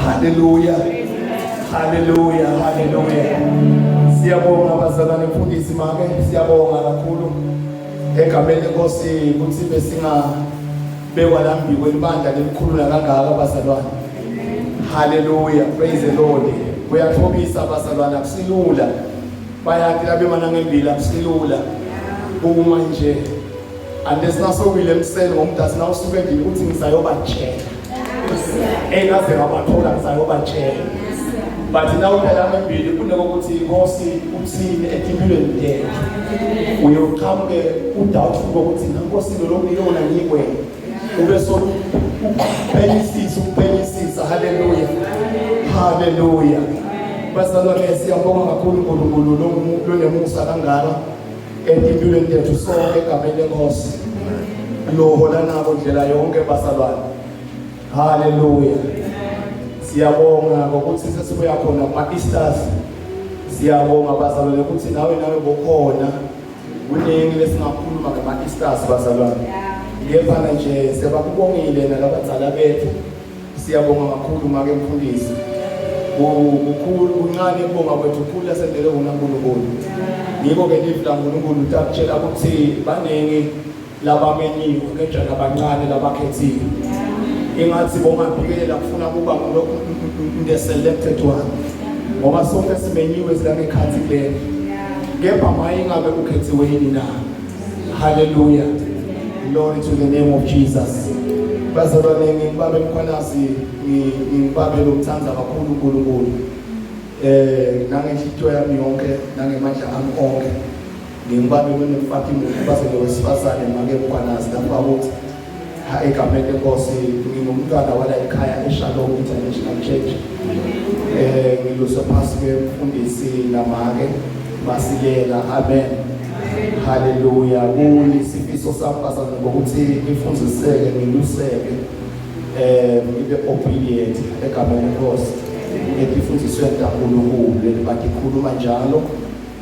Haleluya. Haleluya, haleluya. Siyabonga bazalwane mfundisi make, siyabonga kakhulu egameni lenkosi ukuthi besinga bekwa lambi kwelibandla lelikhulu nakangaka bazalwane. Haleluya, praise the Lord. Kuyathobisa bazalwane akusilula. Bayathi labema nangembili akusilula. Uma nje unless nasowile emseni ngomdasi nawusuke endlini uthi ngisayobatshela engaze ngabathola ngisayobatshela but nawuphela embili kunekokuthi inkosi uthini etimpilweni tethu uyoqhamuke udoubtful ukuthi nankosi lo lokuyona ngikwena ube so uphenyisisa uphenyisisa haleluya haleluya bazalwane siyabonga kakhulu uNkulunkulu lonemusa kangaka etimpilweni tethu sonke egameni lenkosi lohola nabo ndlela yonke bazalwane haleluya siyabonga ngokuthi sesibuya khona kuma-easters siyabonga bazalwane ukuthi nawe nawe bokhona kuningi lesingakhuluma ngama-easters bazalwane kepha nje sebakubongile nalabadzala bethu Siyabonga kakhulu make mfundisi. Kukhulu kuncane kubonga kwethu kukhulu lasendele kona uNkulunkulu. Ngiko ke livi laNkulunkulu utakutshela ukuthi baningi labamenyiwe kepha labancane labakhethiwe. Ingathi bongaphikelela kufuna kuba the selected one. Ngoba sonke simenyiwe silangekhathi kulena. Kepha maye ingabe ukhethiwe yini na? Hallelujah. Glory to the name of Jesus. Bazalwane ngibabe Mkhwanazi ngibabe lokuthanda kakhulu uNkulunkulu. Eh nangenhlitiyo yami yonke nangemandla ami onke. Ngibabe lonemfati munye bazalwane wesifazane make Mkhwanazi lapha ukuthi ha egameni lenkosi ngingumntwana wala ekhaya eShalom International Church. Eh ngiluse phasi kwemfundisi namake Masilela. Amen. Haleluya. Kuyisifiso sami bazalwane ngokuthi ngifundiseke ngiluseke eh ngibe obedient egameni lenkosi. Etifundisweni taNkulunkulu leli bathi khuluma njalo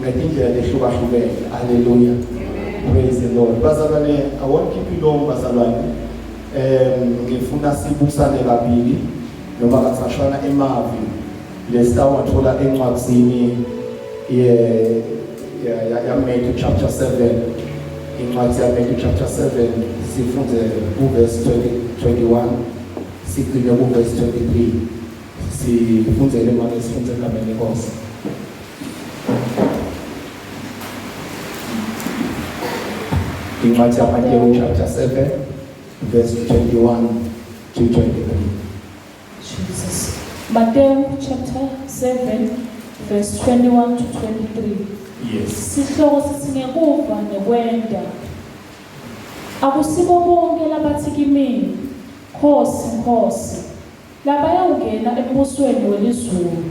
ngetindlela lehlukahlukene. Haleluya. Praise the Lord. Bazalwane, I won't keep you long bazalwane. Ngifuna sibusane kabili noma kathashwana emavi lesitawathola encwadzini ye ya, ya Matthew chapter 7 incwadi ya Matthew chapter 7 sifunde kuverse 20 21 sigcine kuverse 23 sifundzele manje sifunde egameni lenkosi incwadi yaMateyu chapter 7 verse 21 to 23 Jesus. Matthew chapter 7 verse 21 to 23. Yes. Sihloko sithi ngekuva nekwenta. Akusibo bonke labathi kimi, Nkosi, Nkosi, labayawungena embusweni welizulu,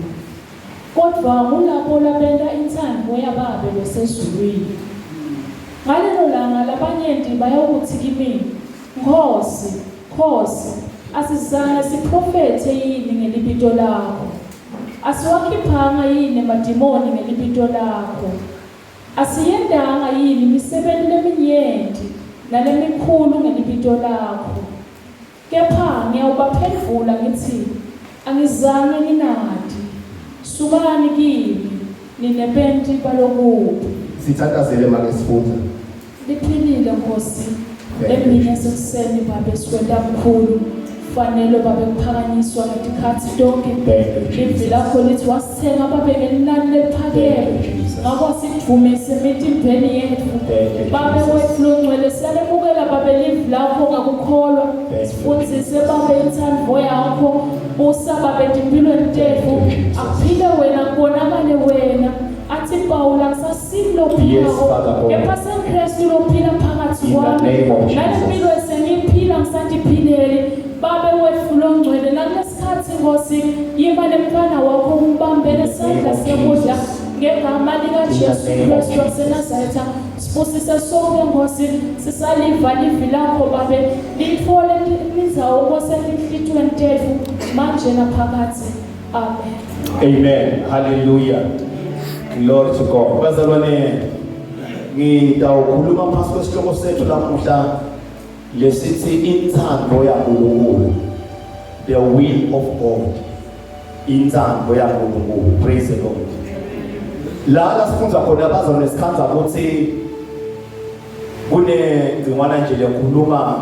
kodvwa ngulabo labenta intsandvo yaBabe losezulwini. Ngalelo langa labanyenti bayawutsi kimi, Nkhosi, Nkhosi, asizange siphrofethe yini ngelibito lakho? Asiwakhiphanga yini emadimoni ngelibito lakho? Asiyentanga yini imisebenti leminyenti nalemikhulu ngelibito lakho? Kepha ngiyawubaphendvula ngitsi, Angizange nginati. Sukani kimi, nine benti balokubi. Sithandazele make sifundza. Liphilile Nkosi Thank you, emini Jesus. yasekuseni babe sikwenta mkhulu fanele babe kuphakanyiswa ngetikhatsi tonkhe Thank you, livi Jesus. lakho lithi wasithenga babe ngelinani leliphakeme Thank you, Jesus. ngako sidvumise emitimbeni yetfu Thank you, babe Jesus. wetfu longcwele siyalemukela babe livi lakho ngakukholwa Thank you, sifundzise babe intsandvo yakho busa babe etimpilweni tetfu Thank you, Jesus. akuphile wena kubonakale wena athi Pawula akusasimi Yes, lophilako Father God. kepha sengiKristu lophila phakathi In the kwami name of Jesus. nale mpilo esengiyiphila ngisatiphileli babe wetfu longcwele nakulesikhatsi Nkosi yiba nemntfwana wakho umbambele In the sandla name of sekudla Jesus. ngegama likaJesu In the name of Kristu Jesus. waseNazaretha sibusise sonke Nkosi sisaliva livi lakho babe litfole indzawo Nkosi etinhlitiyweni tetfu manje naphakadze amen Amen. Hallelujah. Glory to God. Bazalwane ngitawukhuluma phasi kwesihloko sethu lamuhla lesithi inthando yaNkulunkulu. The will of God. Intsandvo yaNkulunkulu. Praise the Lord. La la sifundza khona bazalwane sikhandza ukuthi kunengcingwana nje lekhuluma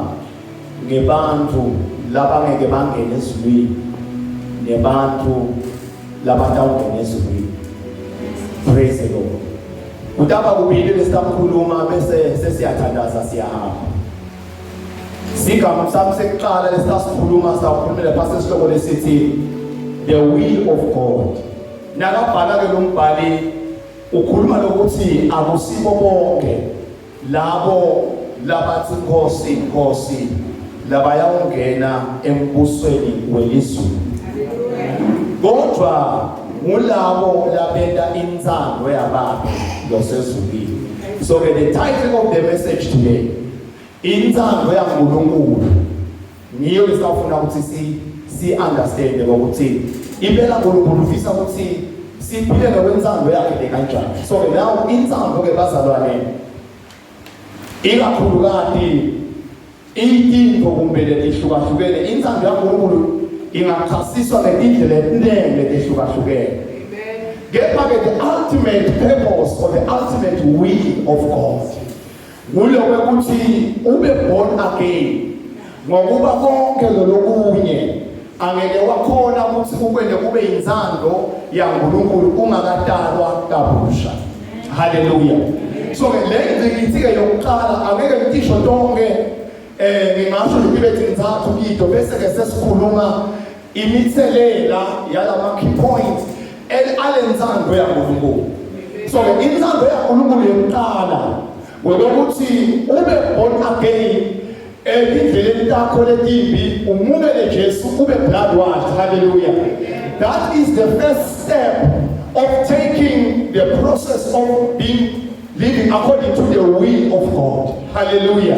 ngebantfu labangeke bangene ezulwini nebantfu labatawungena ezulwini. Praise the Lord. Kutaba kubili lesitakhuluma bese sesiyathandaza siyahamba. Sigaba sami sekuqala lesasikhuluma sawukhulumela phasi esihloko lesithi the will of God. Nakabhala ke lo mbhali ukhuluma lokuthi akusibo bonke labo labathi Nkosi Nkosi labayawungena embusweni welizulu. Kodwa ngulabo labenta intsandvo yaBaba losezulwini. So ke the title of the message today intsandvo yaNkulunkulu ngiyo esafuna ukuthi si si understand ukuthi impela uNkulunkulu ufisa ukuthi siphile ngokwentsandvo yakhe kanjani. So ke now intsandvo ke bazalwane ikakhulukati Itinto kumbe letihlukahlukene intsandvo yaNkulunkulu ingachasiswa ngetindlela etinengi letihlukahlukene. Kepha-ke the ultimate purpose or the ultimate will of God nguloko ukuthi ube born again ngokuba konke lolokunye angeke wakhona ukuthi ukwente kube intsandvo yaNkulunkulu ungakatalwa kabusha. Haleluya. So ke le ngcikithi ke yokuqala angeke ngitisho tonke eh ngingasho nje ibe tinthathu kito bese ke sesikhuluma imithelela yalama key points alentsandvo yaNkulunkulu. So ke intsandvo yaNkulunkulu yokuqala ngokuthi ube born again etindleleni takho letimbi umukele Jesu ube blood washed. Hallelujah. That is the first step of taking the process of being living according to the will of God. Hallelujah.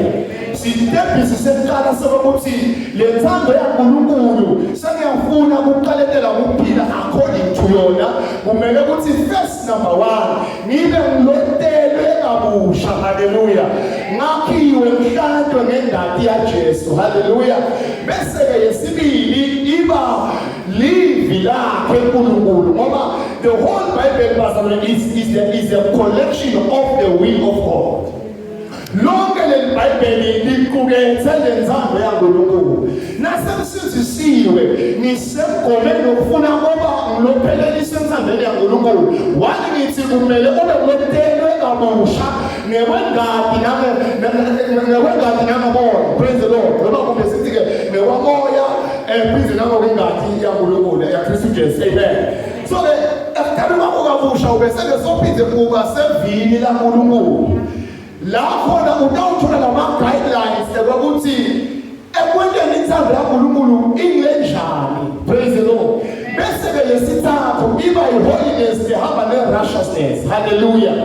Sitebhisi sekuqala sokuthi le nthando yaNkulunkulu sengiyafuna ukuqaletela ukuphila according to yona kumele ukuthi first number 1 ngibe ngilotelwe kabusha. Haleluya. Ngakhiwe ngihlantwe ngendati yaJesu. Haleluya. Bese ke yesibili iba livi lakhe uNkulunkulu ngoba the whole Bible bazalwane is a collection of the will of God. Lonke leli Bhayibheli liqukethe lentsandvo yaNkulunkulu. Nasengisindisiwe ngisemgomeni lokufuna kuba ngilophelelisa entsandvweni yaNkulunkulu. Wani ngithi kumele ube ngotelwe kabusha ngekwengadi nange ngekwengadi nangamoya. Praise the Lord. Noma kumbe sithi ke ngekwamoya eh phinde nangokwengadi yaNkulunkulu yaKristu Jesu. Amen. So ke ekuqaleni kwakho kabusha ubese ke sophinde uba sevini laNkulunkulu. La khona utawuthola lama guidelines ekokuthi ekwenteni inthando yaNkulunkulu ingenjani. Praise the Lord. Bese ke lesithathu iba i-holiness ehamba ne-righteousness. Hallelujah.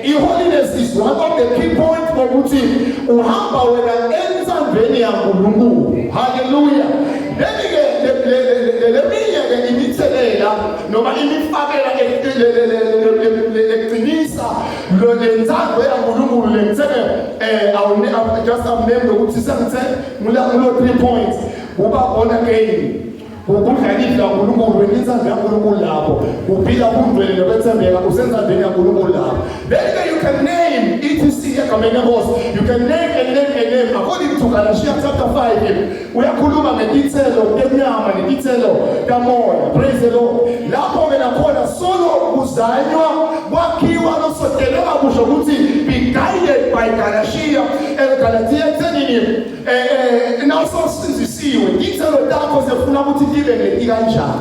I-holiness is one of the key point ukuthi uhamba wena entsandvweni yaNkulunkulu. Hallelujah. Then ke leminye ke imithelela noma imifakela leqinisa lo lentsandvo yaNkulunkulu lengithe eh I just have named ukuthi sengithe ngulo 3 points uba born again ukudla idla kaNkulunkulu wena intsandvo yaNkulunkulu lapho uphila bungcwele nokwethembeka usentsandvweni yaNkulunkulu lapho. Then you can name etc egameni lenkosi. You can name and name and name according to Galatians chapter 5. Uyakhuluma ngetitselo tenyama netitselo tamoya. Praise the Lord. Lapho ke nakhona solo kuzanywa kwakhiwa losotelwe kabusha ukuthi be guided by Galatia and Galatia ekuthenini eh eh nawusosinzisiwe titselo takho zifuna ukuthi tibe ngeti kanjani.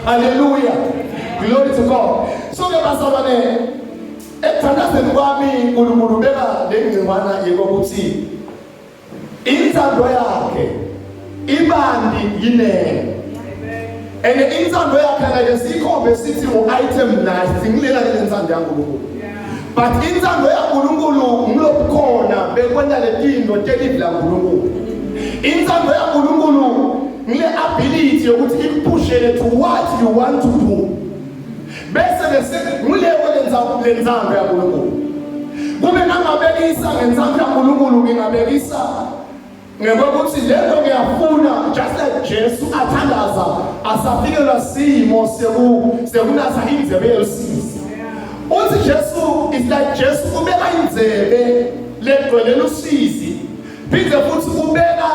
Hallelujah. Glory to God. So ke bazalwane ekuthandazeni kwami uNkulunkulu beka lengcingwana yekokuthi intsando yakhe ibandi yinene. And intsando yakhe ngeke siyikhombe sithi ngu-item 9 singilela ke lentsando yaNkulunkulu. But intsando yaNkulunkulu ngilobukhona bekwenta letinto telivi laNkulunkulu. Intsando yaNkulunkulu ngile ability yokuthi ikuphushele to what you want to do. Bese bese nguleyo lenza lentsando yaNkulunkulu. Kube nangabekisa ngentsando yaNkulunkulu ngingabekisa. Ngekwekuthi lento ngiyafuna just like Jesu athandaza asafikelwa simo seku sekunatha indzebe yosizi. Uthi Jesu is like Jesu ubeka indzebe legcwele lusizi. Phinde futhi ubeka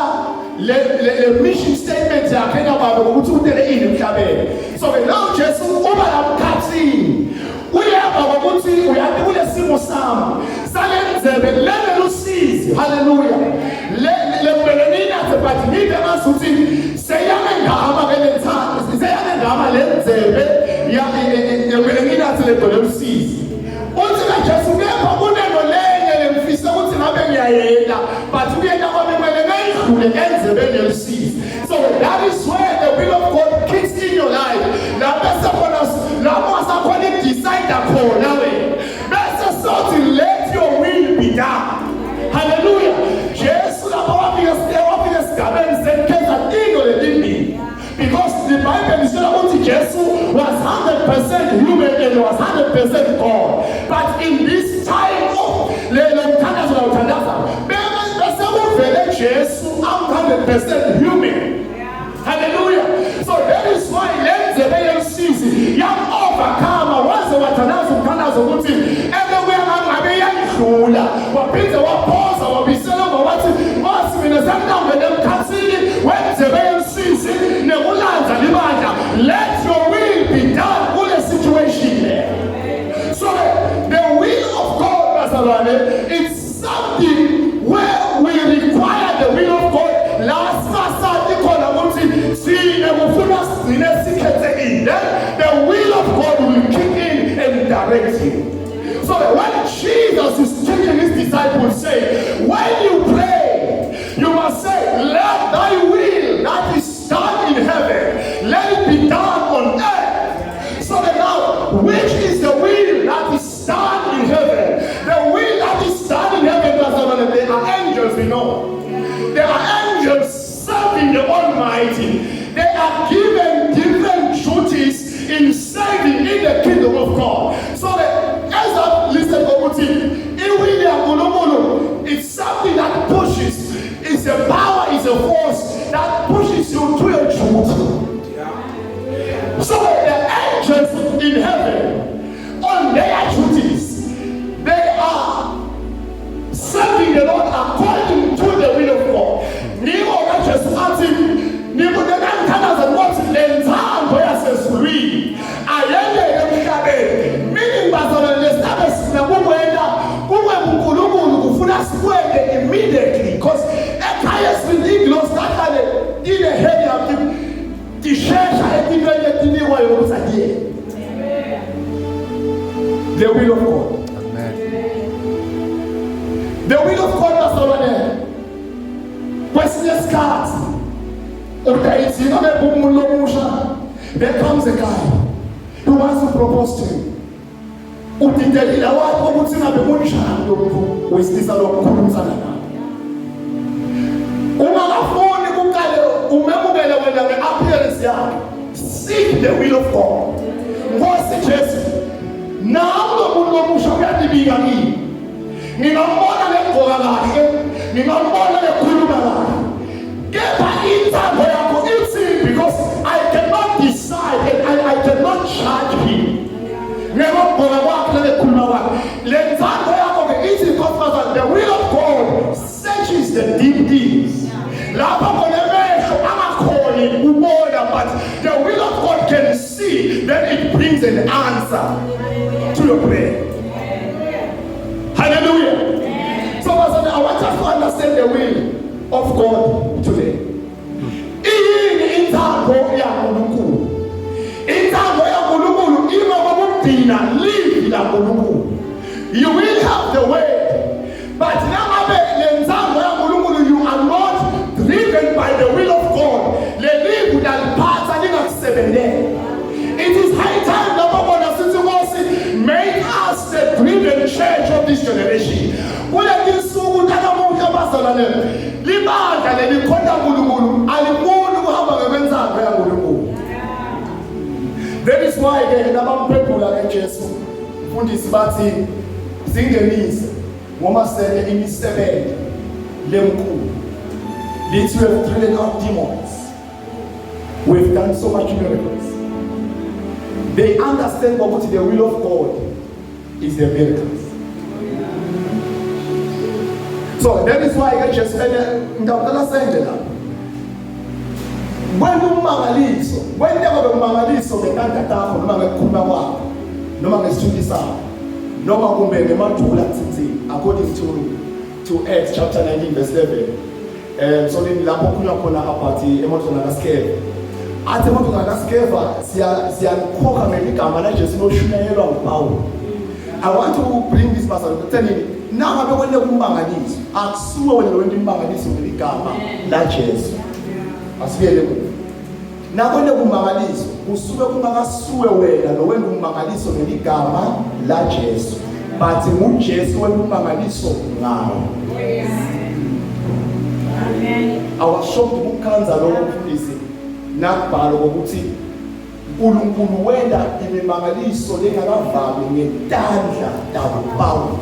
le le mission statement yakhe nababe ukuthi utele ini emhlabeni. So ke now Jesu uba lamkhathini uyeva ngokuthi uyathi kulesimo sami salendzebe lele lusizi haleluya le le nina but ngibe ngazuthi seyangengama ke lenthatha seyangengama lendzebe ya yemele nginathi legcwele lusizi uthi kaJesu kepha kunento lenye lemfisa ukuthi ngabe ngiyayenda but kuyena kwami kumele ngayidlule endzebeni yelusizi. So that is where the will of God kicks in your life. Lapho sekhona lapho asakhona i-decide khona wena. Bese sothi let your will be done. Hallelujah. Jesu lapho wafika wafika esigabeni sekukhetha into letimbili. Because the Bible isitshela ukuthi Jesu was 100% human and was 100% God. But in this time of le lo mthandazo la uthandaza bese kuvele Jesu am 100% human. Hallelujah. So that is why le ndlebe yomsizi yam overcome waze wathandaza umthandazo ukuthi ebe kuya ngabe yayidlula waphinde waphoza wabisela ngoba wathi Nkosi mina sengingangena emkhathini wendlebe yomsizi nekulandza libandla let your will be done kule situation le. So the will of God bazalwane it's something where we require the will of God la singasathi khona ukuthi thina kufuna sigcine sikhethe ini. The will of God will kick in and direct you. So when Jesus is teaching his disciples, say, when you pray, you must say, let thy will that is done in heaven, let it be done on earth. So that now, which is the will that is done in heaven? The will that is done in heaven, there are angels, we know. There are angels serving the Almighty. They are given different duties in serving in the kingdom of God. So that as I've listed ukuthi i-will yaNkulunkulu it's something that pushes, it's a power, it's a force that pushes you to your duty. So the angels in heaven on their duties, they are serving the Lord according to the will of God. Ngiko kaJesu athi nibunenangithandaza ukuthi le nthando yasezulwini ayendeke emhlabeni. Meaning bazalwane lesihlaba sifuna kukwenta kuwe uNkulunkulu kufuna sikwente immediately because ekhaya esiningi lo sahlale ile head yakhe tishesha etintweni etinikwayo ukuthi atiyeke. The will of God. Amen. The will of God bazalwane kwesinye isikhathi utayidzinga bekumuntu lomusha there comes a guy who wants to propose to you udidelile wakho ukuthi ngabe kunjani lo muntu wesilisa lokukhulumisana naye ungakafuni kuqale umemukele wena nge-appearance yakhe seek the will of God Nkosi Jesu nawe lo muntu lomusha uyadibika kimi ngingambona legqoka kahle ngingambona lekhuluma kahle kepha intambo yakho ithi because I cannot decide and I cannot judge him ngekugqoka kwakhe nalekhuluma kwakhe le ntambo yakho ke ithi because the will of God searches the deep things lapho khona emehlo angakhoni ukubona but the will of God can see then it brings an answer to your prayer. Hallelujah. So Pastor, I want us to understand the will of God today. Iyini inthando yaNkulunkulu? Inthando yaNkulunkulu ima kokugcina livi laNkulunkulu. You will have the word. But nangabe le nthando yaNkulunkulu you are not driven by the will of God. Le livi ulaliphatha lingakusebenzeli. It is high time lapho bona sithi Nkosi make us the driven church of this generation. Kule tinsuku tanamuhla bazalwane libandla lelikhonta uNkulunkulu alifuni ukuhamba ngekwenzakho yaNkulunkulu. That is why ke nabamphendula ke Jesu mfundisi bathi zingenise ngoba sele imisebenzi lemkhulu. Lithi we have driven out demons. We've done so much miracles. They understand ukuthi the will of God is the miracles. So that is why ke Jesu ene ngidawucela sende la. Kwenta ummangaliso, kwenteka bemangaliso ngetandla takho noma ngekukhuluma kwakho noma ngesithunzi sakho noma kumbe ngemathula athithini according to Acts chapter 19 verse 11. Eh so lapho khulunywa khona about emadodana kaSkeva. Athi emadodana kaSkeva siya siyalikhokha ngeligama laJesu loshunyayelwa nguPawulu. I want to bring this pastor kutheni nangabe kwente kumbangaliso akusuwe wena lowenta imbangaliso ngeligama laJesu. Asibuyele kuyo. Nakwente kumbangaliso kusuke kungakasuwe wena lowenta umbangaliso ngeligama laJesu. But nguJesu wenta umbangaliso ngawo. Amen. I was shocked ukukhanza lokho mfundisi nakubhalo kokuthi uNkulunkulu wenda imimangaliso lengakavami ngetandla taboPawulu.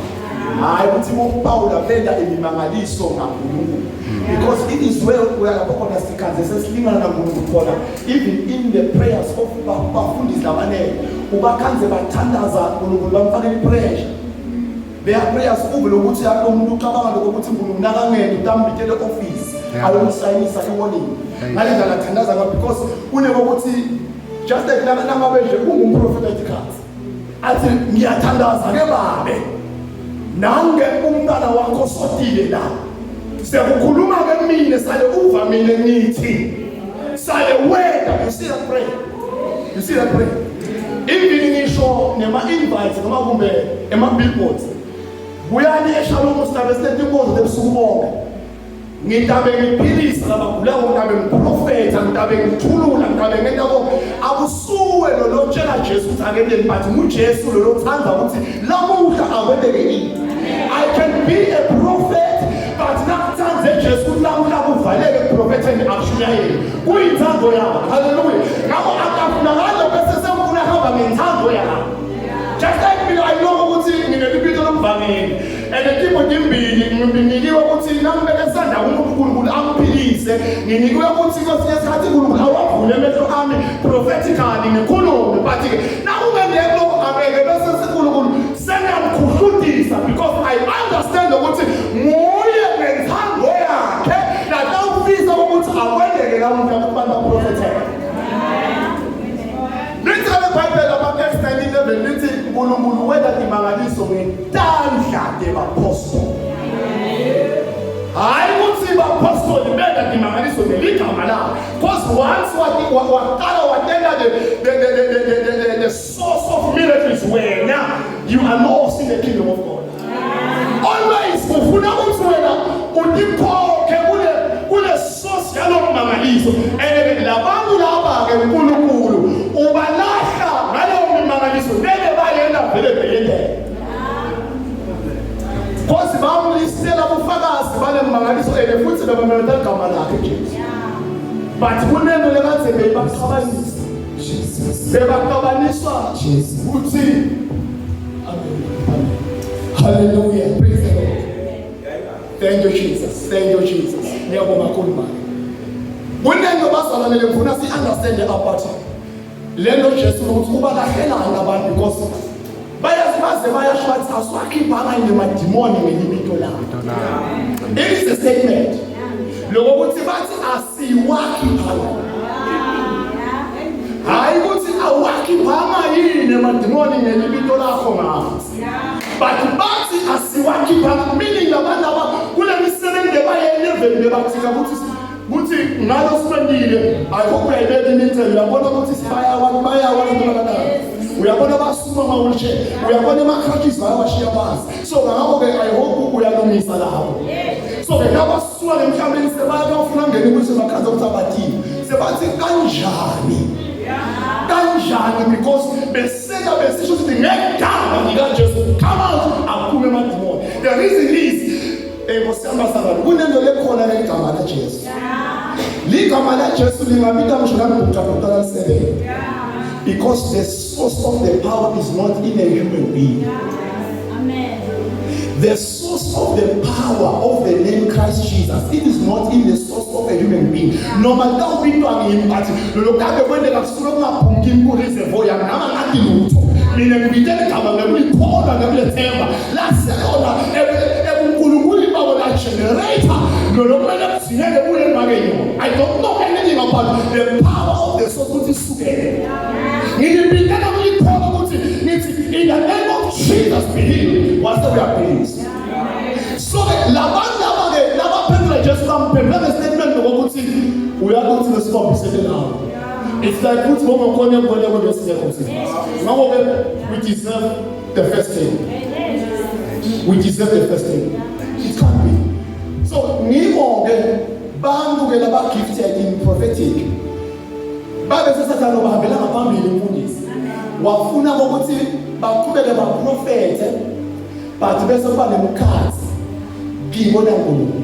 Hayi ukuthi boPawulu benda imimangaliso ngaNkulunkulu. Because it is where we are lapho khona sikhanze sesilingana naNkulunkulu khona even in the prayers of bafundisi labanele ubakhanze bathandaza uNkulunkulu bamfakela ipressure. Their prayers kube lokuthi lo muntu ucabanga lokho ukuthi uNkulunkulu nakangena utambitele office ayomusayinisa i-warning. Ngale ndlela athandaza ngayo because kunekokuthi just like nangabe nje ungumprofeti etikhathi athi ngiyathandaza ke babe nange umntana wakho sotile la sekukhuluma ke mina sale uva mina ngithi sale wena. You see that prayer? You see that prayer? Even ngisho nema invites noma kumbe ema billboards, buyani eShalom silabe sinetinkonzo tebusuku bonke, ngitabe ngiphilisa labagulayo, ngitabe ngiprofetha, ngitabe ngithulula, ngitabe ngenta konke. Akusuwe lo lotshela Jesu ukuthi akendeni, but nguJesu lo lothanda ukuthi lamuhla akwenteke ini. I can be a prophet, but nakuthanze Jesu ukuthi lamuhla kuvaleke ekuprofetheni, akushunyayeli, kuyinthando yakhe. Haleluya. Ngakho akafunakali bese sengifuna hamba ngenthando yakhe. Just like mina, I know ukuthi nginelibito lomvangeli and timo timbili nginikiwe ukuthi nangibeke isandla kumuntu uNkulunkulu amphilise, nginikiwe ukuthi kwesinye isikhathi uNkulunkulu awavule amehlo ami prophetically ngikhulume, but ke nakungengeke lokho angeke bese uNkulunkulu sengiyamkhuhlutisa because I understand ukuthi nguye ngenthando yakhe natawufisa ukuthi akwendeke lamuhla ukuthi bantu baprofetheke. Lithi leBhayibheli ama-Acts 19:11 lithi uNkulunkulu wenta timangaliso ngetandla tebapostoli. Hayi ukuthi bapostoli benta timangaliso ngeligama labo. Because once waqala watenda the source of miracles wena, you are lost in the kingdom of God. Always ufuna ukuthi wena utikhokhe kule source yalo mangaliso. And labantu laba ke uNkulunkulu ubalahla ngaleyo mimangaliso bebe bayenda vele beyendela. Cause bamlisela bufakazi bale mangaliso ene futhi bebamemeta igama lakhe Jesu. But kunento lekade beyibaxabanisa. Jesus. Bebaxabaniswa Jesus. ukuthi amen. Amen. Hallelujah. Praise the Lord. Thank you, Jesus. Thank you, Jesus. Ngiyabonga kakhulu mama. Kunento bazalwane lengifuna si understand about lento Jesu ukuthi ubalahlelani abantu because bayazi baze bayasho bathi asiwakhiphanga yini emadimoni ngelibito lakho. It is a statement. Lokho ukuthi bathi asiwakhiphanga. Hayi ukuthi awakhiphanga yini emadimoni ngelibito lakho ngathi. But bathi asiwakhiphanga, meaning labantu laba kule misebenzi ebayeleveni bebathika ukuthi ngalo sibendile. I hope uyayibeka imithelo, uyabona ukuthi sibayawa bayawa abantu, uyabona basuma ama-wheelchair, uyabona ama-crutches bayawashiya phansi. So ngakho-ke I hope uyalungisa lapho. So-ke nabasuka emhlabeni sebayafuna ngena ukuthi bakhanze ukuthi abathini, sebathi kanjani kanjani, because beseka besisho ukuthi ngegama likaJesu come out, aphume emadimoni. The reason is, Nkosi yami bazalwane, kunento lekhona legama laJesu. Ligama laJesu lingabita ngisho nangibhuqabhuqa lisebenze because the source of the power is not in a human being. Amen. The source of the power of the name Christ Jesus, it is not in the source of a human being. Noma lawubitwa ngimi but lokho kwenteka kusuke kungaphumi kimi ku-reservoir yami nami angadi lutho. Mina ngibite ligama ngekulikholwa ngekulethemba laselona ebuNkulunkulu babo la generator lolo kumele kudzineke kuye make yona. I don't know anything about the power of the source ukuthi isukele. Ngilibite ngekulikholwa ukuthi ngithi in the name of Jesus be healed. Wase uyaphiliswa. So ke labantu laba ke labaphendula Jesu bamphendula nge-statement ngokuthi uyakuthi lesikhombisele nawe. It's like ukuthi bongakhona ekubona kodwa singekho sisi. Ngakho ke we deserve the first thing. We deserve the first thing. It can't be. So ngiko ke bantu ke laba gifted in prophetic babe sesathane bahambela ngaphambili imfundisi. Wafuna ukuthi baqhubeke baprofethe but bese kuba nemkhathi kibo naNkulunkulu.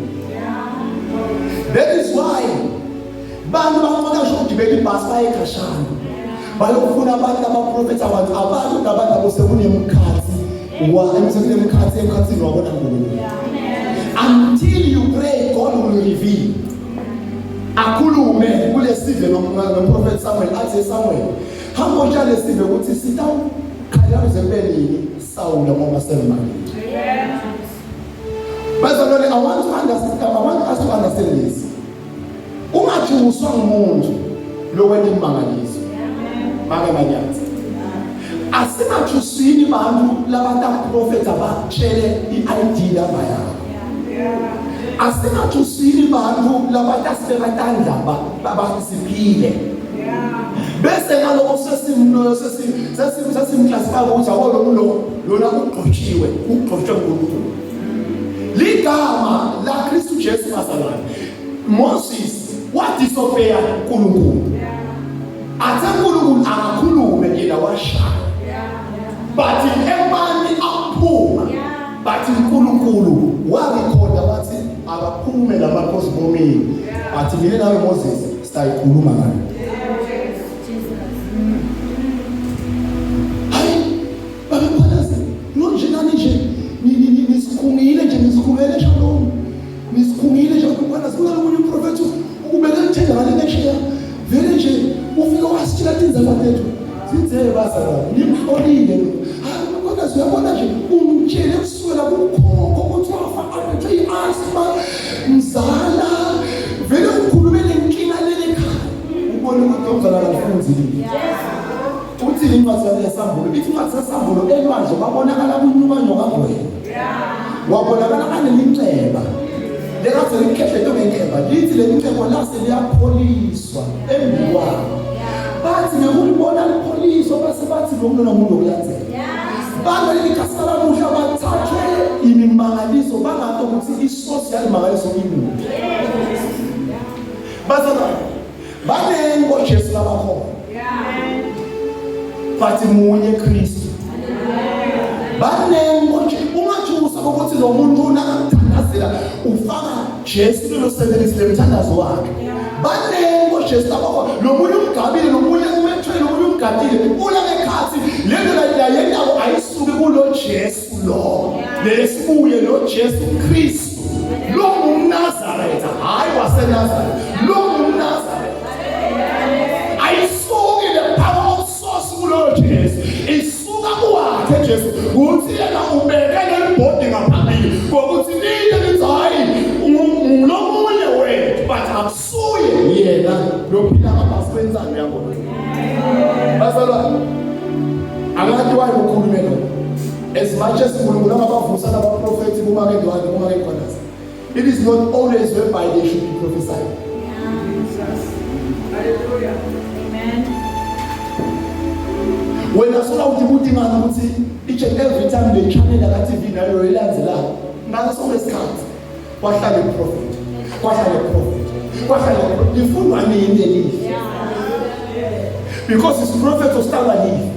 That is why bantu bafuna ngisho ukugibela ibhasi baye khashana bayofuna abantu abaprofetha abantu abantu nabantu abo sekunemkhathi wa sekunemkhathi emkhathini wabo naNkulunkulu. Until you pray God will reveal. Akhulume kulesive nomprofeti Samuel athi Samuel hamba utshale sive ukuthi sitawukhala kuze kube nini Sawula ngoba semanje. Bazalwane, I want to understand, I want us to understand this. Ungathuswa ngumuntu lokwenza imangaliso. Make manyathi. Asingathusini bantu labataprofetha batshele i-ID number yakho. Asingathusini bantu labatasibeka tandla basiphile. Bese ngaloko sesimloyo sesimclassify ukuthi yabo lo muntu lona ugqotshiwe, ugqotshwe nguNkulunkulu. Ligama la Kristu Jesu bazalwane. Moses wadisobeya uNkulunkulu. Athe uNkulunkulu akakhulume yena washaya. But emani aphuma. But uNkulunkulu warekhoda wathi akaphume lamakhosi bomini. But mina nawe Moses siyayikhuluma ngayo. Hayi babephanasi nonje nani nje nisikhungile nje nisikhungele shalom. Nisikhungile nje babephanasi kunalomunye umprofethi ubeke lithenda ngale ngesheya. Vele nje ufike wasitshela tindzaba tethu. Zithe bazalwane nimhlolile. Hayi babephanasi uyabona nje ungitshele kusukela kukhokho ukuthi wafa aphethwe i-asthma mzala vele ukhulume lenkinga lele ekhaya. Ubone ukuthi umzalwane akafunzile. Uthi incwadi yasambulo ithi incwadi yasambulo elwandle babonakala kunyuka nyoka ngwenya. Wabonakala anelinxeba. Lekade likhehle ngenkemba lithi leli nxeba lase liyapholiswa embikwalo. Bathi ngekulibona lipholiswa base bathi lo muntu nomuntu okulandzela. Bantu leli khasi lamuhla bathathwe imimangaliso bangathi ukuthi isource yalimangaliso ikuphi. Bazalwane baningi boJesu labakhona. But munye Kristu. Baningi boJesu ungathusa ukuthi lo muntu nakakuthandazela ufaka Jesu lelo sentence lemthandazo wakhe. Baningi boJesu labakhona. Lo munye umgabile, lo munye umethwele, lo munye umgadile. Ula ngekhathi lento la yendawo ayisuki kulo Jesu lo. Lesibuye lo Jesu Kristu. Lo ngumNazaretha, hayi waseNazaretha. Lo ngumNazaretha. Ayisuki the power of source kulo Jesu. Isuka kuwakhe Jesu. Kuthi yena ubeke leli bhodi ngaphambili ngokuthi liye lithi hayi ngulomunye wethu but akusuye yena lophila ngaphansi kwenzalo yakho. Bazalwane angathi waye ukhulume lo. As much as uNkulunkulu angabavusa labaprofethi kuma-ke kuma-ke It is not always whereby they should be prophesying. Hallelujah. Amen. Wena sola uthi kuthi ngani ukuthi each and every time le channel ka TV nayo ilandelayo ngaso sonke isikhathi kwahlala prophet kwahlala prophet kwahlala lifundwa nini lelihle because his prophet usihlala live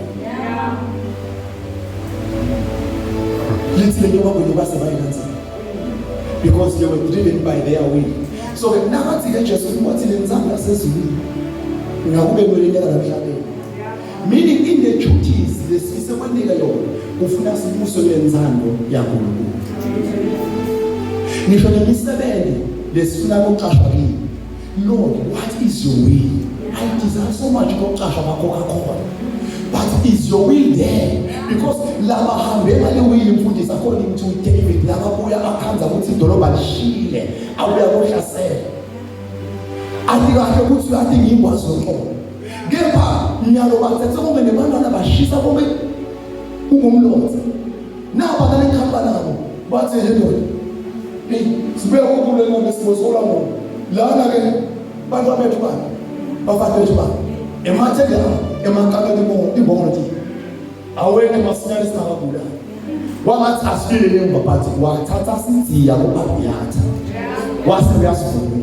lithi le nyoka kwenu base bayilandzela because they were driven by their will. So ke nakathi ke Jesu wathi lenzanga yasezulwini ngakube kweleleka lamhlabeni. Meaning in the duties lesifise kwenika yona ufuna sibuso lenzando yaNkulunkulu. Ngisho nemisebenzi lesifuna ukuqashwa kiyo. Lord, what is your will? I desire so much ukuqashwa kwa-Coca-Cola. But is your will there? Because laba hambe ngale will mfundisi according to David laba buya akhanza ukuthi idolobha lishile abuya kohlasela. Athi kahle ukuthi uyathi ngingwazi yoxolo. Kepha nyalo bathethe konke nebantwana bashisa konke kungumlotha. Naba nale nkhamba nabo bathi le ndoda hey sibuya kokulwe ngombe sibosola ngo lana ke bantu abethu bani bafana bethu bani emathende emakameni mo imbongolo thi awene masinyane singakabulali wangathi asibile ngemva but wathatha sidziya ku-abiyatha wase uyasivuma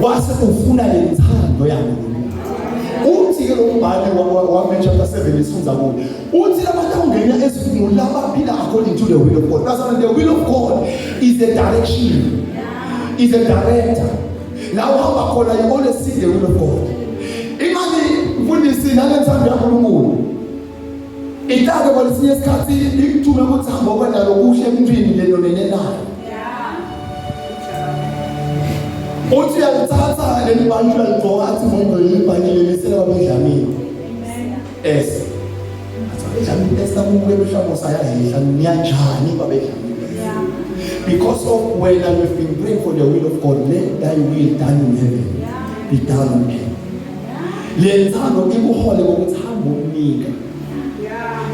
wase ufuna le nthando yaNkulunkulu uthi-ke lo mbhali wame chapter 7 esifunda kuyo uthi abantu abangena ezulwini labaphila according to the will of God. That's the will of God is the direction, is a director. La uhamba khona you always see the will of God. Imali mfundisi nalensando yaNkulunkulu itake kwesinye isikhathi ikuthume ukuthi hamba okwenza lokuhle emntwini lelo nenenayo. Uthi uyalithatha leli bhantshi uyaligqoka athi ngombe leli bhantshi leli selababedlamini. S athi babedlamini S nakubuke mhlawumbe usayahehla niyanjani babedlamini because of when I have been praying for the will of God let thy will done in heaven be done on earth le nthando ikuhole ngokuthi hamba umnika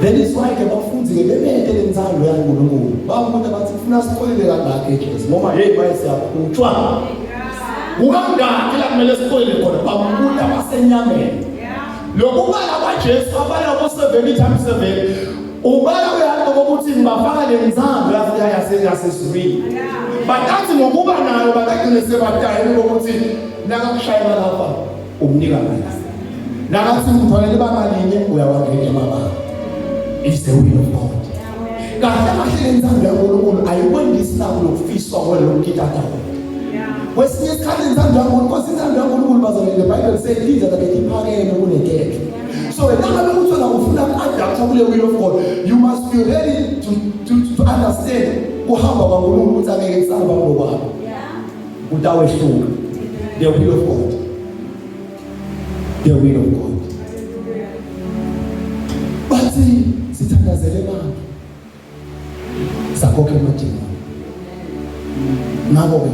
that is why ke bafundi ke bebete le nthando yaNkulunkulu bamuntu abathi kufuna siqolele kangaka eJesu ngoba hey maye siyakhutshwa kukangaki la kumele siqolele khona bamuntu abasenyameni Lokubala kwaJesu abala ko-70 times 7 ubala uyahamba kokuthi ngibafaka le nzambo yasezulwini batathi ngokuba nayo bakagcine sebatayele kokuthi nakakushayela lapha umnika mali nakathi ngithwalele ibanga linye uyawangena emabanga is the will of God kahle kahle le nzambo yaNkulunkulu ayikwendisi nako lokufiswa kwalokukitata kwesinye isikhathi intando yaNkulunkulu Nkosi intando yaNkulunkulu bazalwane the Bible says indlela bethu iphakeme kunetethu so wena ngabe ukuthi wena ufuna uku-adapta kule will of God you must be ready to, to, to understand kuhamba kwaNkulunkulu ukuthi angeke kusahamba ngokwakho kutawehluka the will of God the will of God bathi sithandazele bantu sakhokha emadimoni ngakho-ke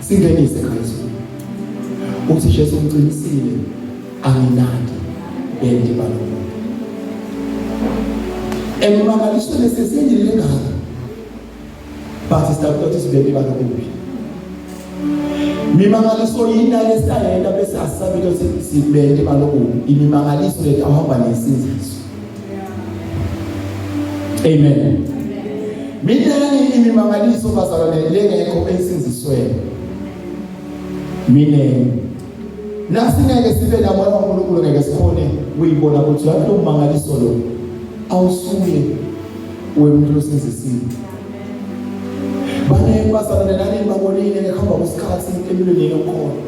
singenise ekhaya ezulwini uthi Jesu ngiqinisile anginandi benti balomuntu emangalisweni sesendile lengaka but sidakuthi sibenti balokubi mimangaliso yini lesayenta bese asabile ukuthi sibente balokubi imimangaliso lethu ahamba nesindiso Amen. Minengi imimangaliso bazalwane lengekho ensinzisweni. Minengi. Nasingeke sibe namoya waNkulunkulu ngeke sikhone kuyibona ukuthi yathi lo mmangaliso lo awusuye wemuntu osinzisiwe. Baningi bazalwane nani babonile ngekuhamba kwesikhathi empilweni yenu khona.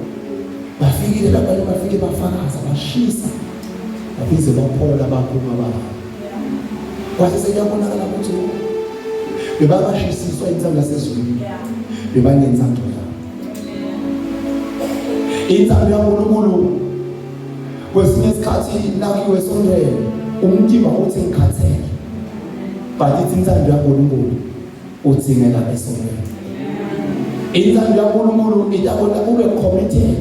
Bafikile labanye bafike bafakaza bashisa baphinde baphola baphuma bahamba kwase sekuyabonakala ukuthi bebabashisiswa intsamo yasezulwini bebanentsamo yabo intsamo yaNkulunkulu kwesinye isikhathi nakiwe esontweni umtimba uthi ngikhathele but ithi intsamo yaNkulunkulu udzingela esontweni intsamo yaNkulunkulu itabona ube committed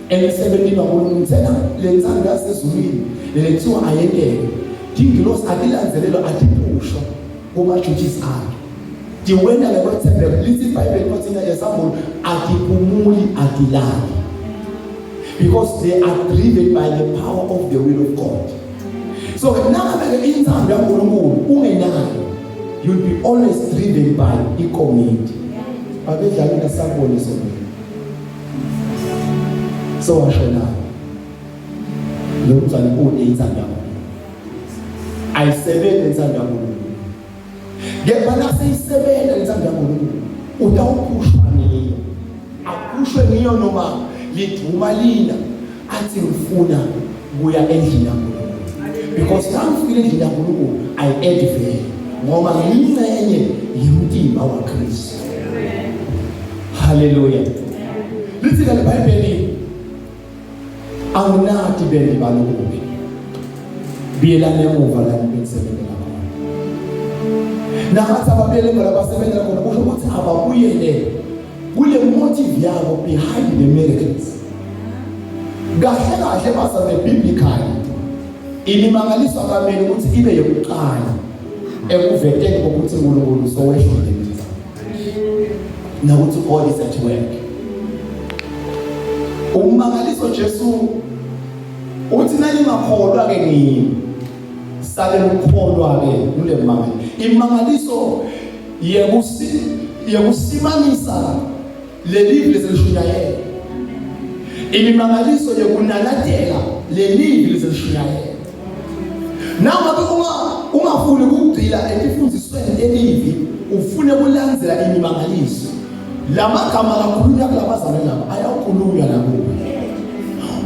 emsebenzini waNkulunkulu ngithena le ntsando yasezulwini le kuthiwa ayenteke tingilosi atilandzelelwa atiphushwa kuma-duties akhe tiwena ngekwethembeka lithi ibhayibheli kwathina yesambulo atiphumuli atilali because they are driven by the power of the will of God so nangabe-ke intsando yaNkulunkulu ungenayo you'll be always driven by ikomiti babedlala nasabone sonke sowashona lo mzali une intsanda ayisebenzi intsanda kaNkulunkulu kepha naseyisebenza intsanda kaNkulunkulu utawuphushwa ngiyo aphushwe ngiyo noma liduma lina athi ngifuna kuya endlini kaNkulunkulu because nangifika endlini kaNkulunkulu I add value ngoba ngiyingxenye yomtimba waKristu. Haleluya. Lithi ke iBhayibheli anginati bendi balokubi. Biyelani emuva la nibensebenzela khona. Nangathi ababuyele emuva la basebenzela khona kusho ukuthi ababuyele kule motive yabo behind the miracles. Kahle kahle bazalwane biblically imimangaliso akamele ukuthi ibe yokuqala ekuveteni kokuthi uNkulunkulu sowehlule mina. Nokuthi God is at work. Ummangaliso Jesu uthi naningakholwa ke ngimi sale ukukholwa ke kule mangaliso. Imangaliso yekusi yekusimamisa lelivi leselishunyayela. Imimangaliso yekunalatela lelivi leselishunyayela. Nangabe uma ungafuni ukugxila etifundisweni telivi ufune kulandzela imimangaliso lamagama lakhulunywa kulabazalwane laba ayakhulunywa nakuwe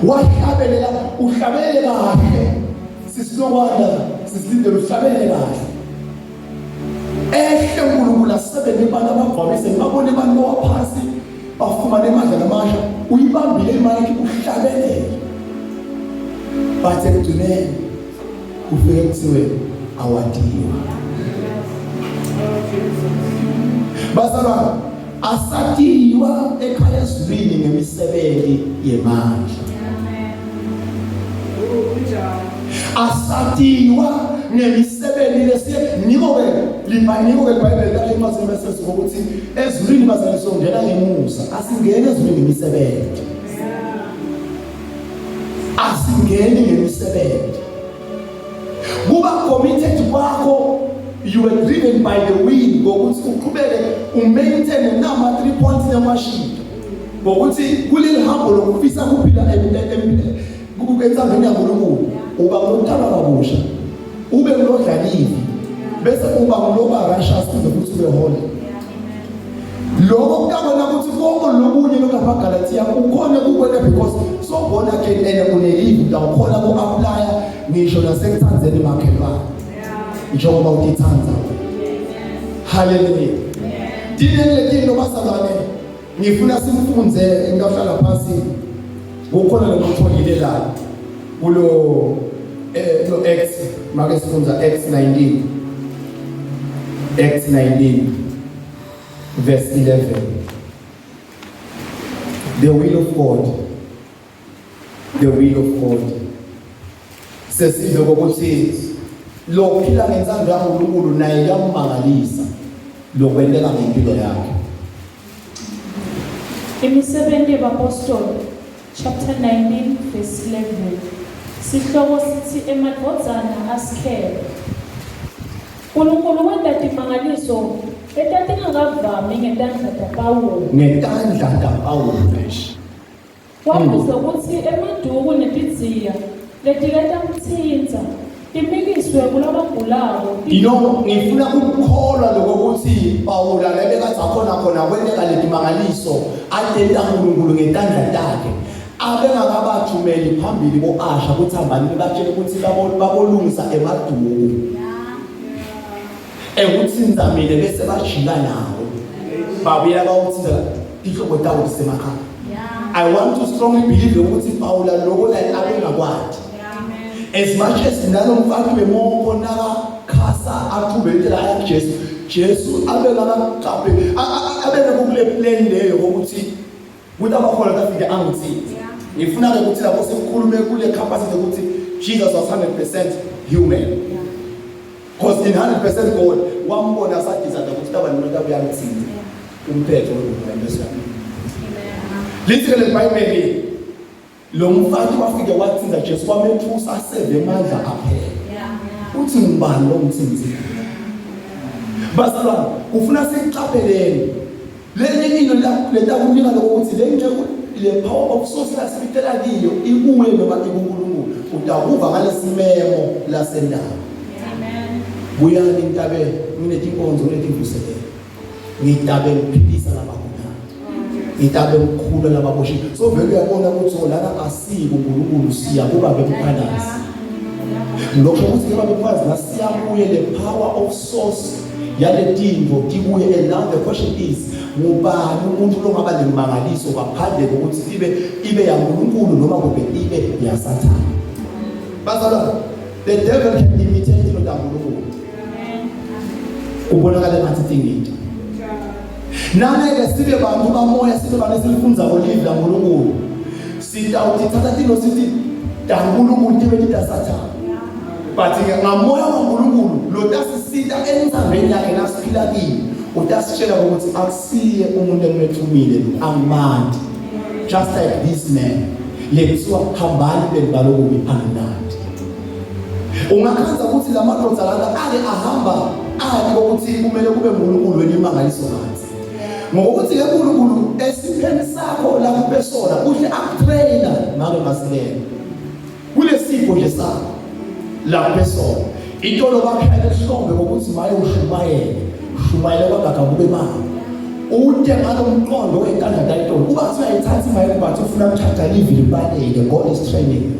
wahlabelela uhlabelele kahle sisilokwanda sisilindele uhlabelele kahle ehle uNkulunkulu asebenze kubantu abagcwabise babone abantu bawaphansi bafumane amandla namasha uyibambile imayikhi uhlabelele but ekugcineni kufike kuthiwe awadiwa bazalwane asatiwa ekhaya ezulwini ngemisebenzi yemandla asatiwa ngemisebenzi lesiye niko ke libhaniko ke iBhayibheli lakhe incwadi yemesesi ngokuthi ezulwini bazalwane songena ngemusa asingene ezulwini ngemisebenzi asingeni ngemisebenzi kuba committed kwakho you were driven by the wind ngokuthi uqhubeke umaintain nama 3 points nemashito ngokuthi kuleli hambo lokufisa kuphila entsandweni yaNkulunkulu uba ngumntana kabusha ube ngulodlalivi bese uba nguloba righteous uze futhi ube holy lokho kuyabona ukuthi konke lokunye lokapha Galatia ukhona kukwena because so born again and unelive utawukhona ku-aplya ngisho nasekuthandzeni makhelwane njengoba utithanda haleluya dineni letinto bazalwane ngifuna simfunze ngikahlala phansi kukhona lokutholile la kulo eh lo Acts make sifunza Acts 19 Acts 19 verse 11 The will of God the will of God sesidlo kokuthi lo phila ngentsando yaNkulunkulu naye kuyamangalisa lokwenteka ngempilo yakhe Imisebenzi yabapostoli chapter 19 verse 11 sihloko sithi emadvodzana asikhele uNkulunkulu wenta timangaliso etatingakavami ngetandla taPawulu ngetandla taPawulu Wabuza ukuthi emaduku netidziya letike tamtsintsa timikiswe kulabagulako. You know, ngifuna ukukholwa lokho ukuthi Pawula lebekathi akhona khona kwenteka letimangaliso atenta uNkulunkulu ngetandla takhe. Abengakabathumeli phambili bo-Asha ukuthi hambani nibatshele ukuthi babolungisa emaduku. Ekuthinta mina bese bajika nawo. Babuyela bawuthinta inhlobo tawo zisemakhaya. I want to strongly believe ukuthi Paula lokho naye abengakwadi. As much as nalomfaki bemonko naka khasa athube indlela aya kuJesu, Jesu abengakaqaphe abeke kule plan leyo ukuthi kuthi abakhona kafike angithinte. Ngifuna ke ukuthi lapho sekukhulume kule capacity ukuthi Jesus was 100% human. Because in 100% God wambona sadecide ukuthi taba nomuntu abuyangithinta. Umphetho wengoma bese uyamina. Lithi ke leBhayibheli lo mfati wafike wathinta Jesu wamethusa aseve amandla aphela. Uthi ngubani lo mthinti? Bazalwane, ufuna siqapheleni. Lenye into letakunika lokho ukuthi le nceku le power of source lasibitela kiyo ikuye noma ikuNkulunkulu. Utakuva ngalesimemo lasendawo. Amen. Buyani entabeni, nginetinkonzo, nginetimvuselelo. Ngitabe ngiphilisa labagulayo. Ngitabe ngikhula lababoshiwe. So vele uyabona ukuthi oh, lana asiko uNkulunkulu siya kuba bemphakathi. Lokho ukuthi kuba bemphakathi nasiya kuye le power of source Yaletinto tibuye, and now the question is, ngubani umuntu longaba lemangaliso ngaphandle kokuthi ibe yaNkulunkulu noma kube ibe yaSathane? Bazalwane, the devil can imitate into kaNkulunkulu. Kubonakala ngathi tingito. Nangeke sibe bantu bamoya, sibe bantu esilifunza ngolivi laNkulunkulu. Sitawutithatha tino sithi taNkulunkulu tibe titaSathane. But ke ngamoya waNkulunkulu lo tasisita entsambeni yakhe nasiphila kiyo, utasitshela ukuthi akusiye umuntu engimethumile lo, angimandi. Just like this man, lekuthiwa hambani benibalokubi anginathi. Ungakhanza ukuthi la madoda lana ake ahamba ati ukuthi kumele kube uNkulunkulu wenimangaliso ngathi. Ngokuthi ke uNkulunkulu esipheni sakho la kupesona uhle akutrainer ngabe masilela. Kulesipho nje sakho la kupesona. Itolo bakushayela ehlombe ngokuthi maye ushumayele. Shumayele kwagaga kube mali. Ute ngalo mqondo wentandla tayitolo. Uba kuthiwa ayithatha imali kuba kuthi ufuna ukuthatha live libaleke. God is training.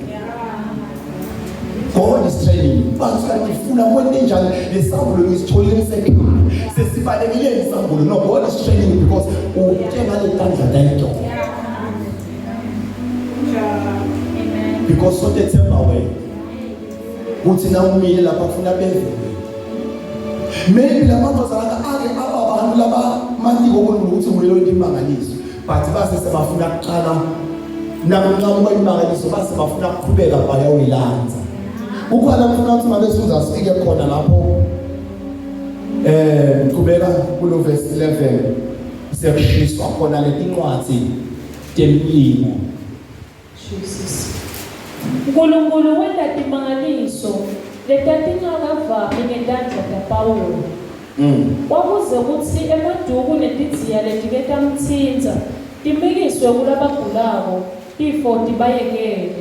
God is training. Uba kuthiwa ngifuna kwente njani lesambulo ngisitholile ngisekhaya. Sesibalekile lesambulo. No, God is training you because ute ngale ntandla tayitolo. Because sotethemba wena. Uthi na umile lapha ufuna beve. Maybe lamadodana ake aba abantu laba matiko ukuthi nguye lo imangaliso. But base sebafuna kuqala nakunqamuka imangaliso, base bafuna ukuqhubeka bayoyilanza. Kukhona ngifuna ukuthi mabe siza sifike khona lapho. Qhubeka kulo verse 11 sekushiswa khona letincwadi temlingo. Jesus. Nkulunkulu wenta timangaliso letatingakavami ngetandla taPawulu. Kwakuze kutsi emaduku netidziya letike tamtsintsa timikiswe kulabagulako, tifo tibayekele.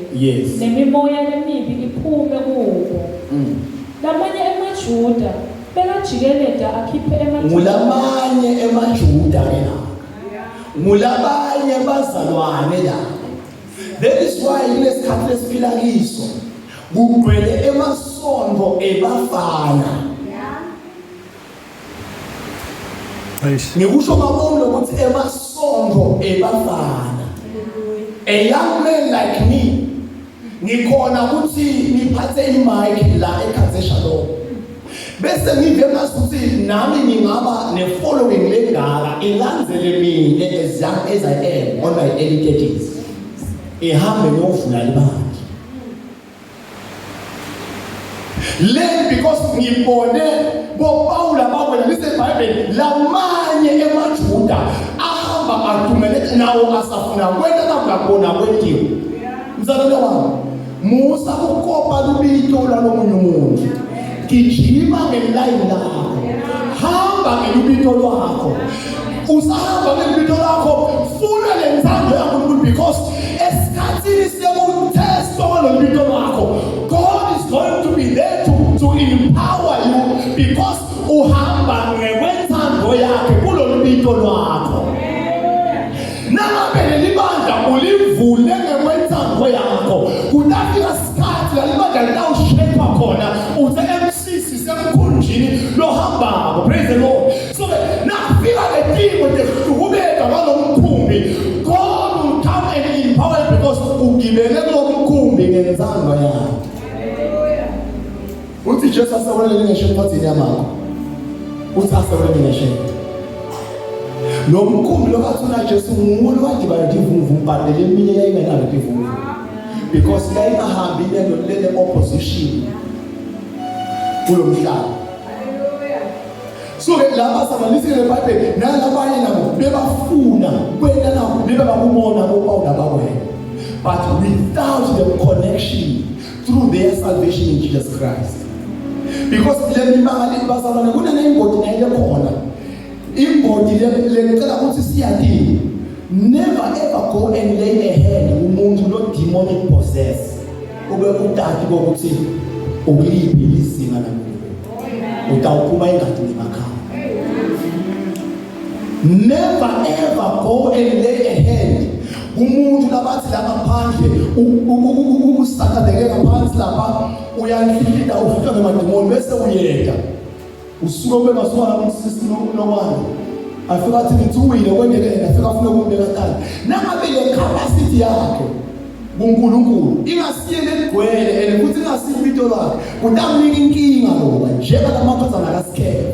Nemimoya lemibi iphume kubo. Lamanye emaJuda bekajikeleta akhiphe emaJuda. Ngulamanye emaJuda ke la. Ngulabanye bazalwane la. That is why kulesikhathi lesiphila kiso kugcwele emasonto ebafana. Ngikusho mabomu lokuthi emasonto ebafana. A young man like me ngikhona ukuthi ngiphathe imic la eKhaze Shalom. Bese ngive ngasuthi nami ngingaba ne following lengaka ilandzele mina as young as I am on my early 30s. Ihambe ngiyovula libandla. Le because ngibone boPawula bakwena liseBhayibheli lamanye emaJuda ahamba adumele nawo asafuna kwenta nakungakubona kwentiwe. Mzalwane wami, musa ukukopa lubito lwalomunye umuntu. Gijima ngelayini lakho. Hamba ngelubito lwakho. Usahamba ngelubito lakho, funa le ntsando yaNkulunkulu because esikhathini sekutestwa kwalolubito lwakho, God is going to be there to empower you because uhamba ngekwenthando yakhe kulolubito lwakho. Nangabe leli bandla ulivule ngekwenthando yakho, kutafika isikhathi la libandla litawushepha khona uthe MC sisemkhunjini lohambako. Praise the Lord. So ke nakufika letimo tehlukumeka kwalomkhumbi, God will come and empower you because ugibele kulomkhumbi ngentsando yakhe. Uthi Jesu asewelele ngesho encwadini yaMarko. Uthi asewelele ngesho. Lo mkhumbi lo bathi una Jesu nguye wadibana tivunguvungu but leminye yayingenalo tivunguvungu. Because yayingahambi lento lele opposition kulomhlaba. So ke laba sabalisile leBhayibheli nalabanye nabo bebafuna kwenta nabo bebe bakubona boPawula bakwena. But without the connection through their salvation in Jesus Christ. Because le mimangaliso bazalwane kunenengodi naye khona. Ingodi le ngicela ukuthi siyadini. Never ever go and lay a hand umuntu lo demonic possess. Ube utati kokuthi ukuliphi izinga laNkulunkulu. Utawuphuma ingadi nemakhaya. Never ever go and lay a hand umuntu labathi la ngaphandle usakazeke ngaphansi lapha uyanhlihlita ufika ngemadimoni bese uyeda. Usuke ube maswana umsisi nokwana. Afika athi ngithi uwile kwendekene afika afune ukumbeka tala. Nangabe le capacity yakhe kuNkulunkulu ingasiye legcwele and futhi ingasiye ibito lakhe kutamnika inkinga lokho njengalamadodana kaSikhele.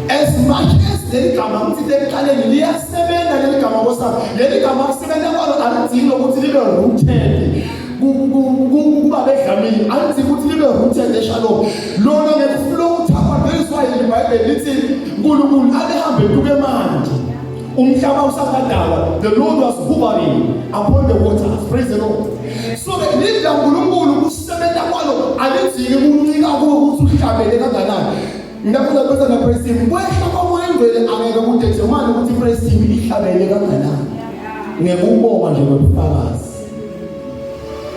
As much as leli gama ngithi ekuqaleni liyasebenza leli gama nkosana, leli gama kusebenza kwalo alidingi ukuthi libe rooted kuba bedlamini, alidingi ukuthi libe rooted eshalom. Lona ngekuflowutha kwalo, that is why iBhayibheli lithi uNkulunkulu abehambe etuke manje umhlaba usakadalwa, the Lord was hovering upon the waters. Praise the Lord. So ke leli laNkulunkulu kusebenza kwalo alidingi kuncika kuwe ukuthi uhlabele kanganani. Ngiyafuna bese na praise team kwehla komoya engcwele angeke kudetermine ukuthi praise team ihlabele kanganani. Ngekubonga nje kwebufakazi.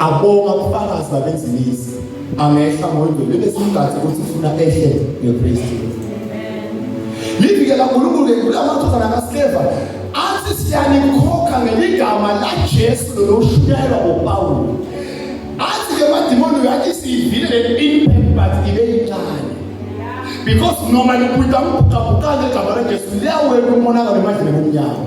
Abonga ubufakazi babenzilisi. Angehla moya engcwele bese simgathi ukuthi ufuna ehle nge praise team. Livikela uNkulunkulu ke kulamadodana kaSleva athi siyanikhokha ngeligama laJesu loloshunyayelwa ngoPawulu. Athi ke madimoni uyathi siyivile le impact but ibe incane. Because noma liphuta ubhuqabhuqane igama laJesu liyawela umonakalo emadleni bomnyama.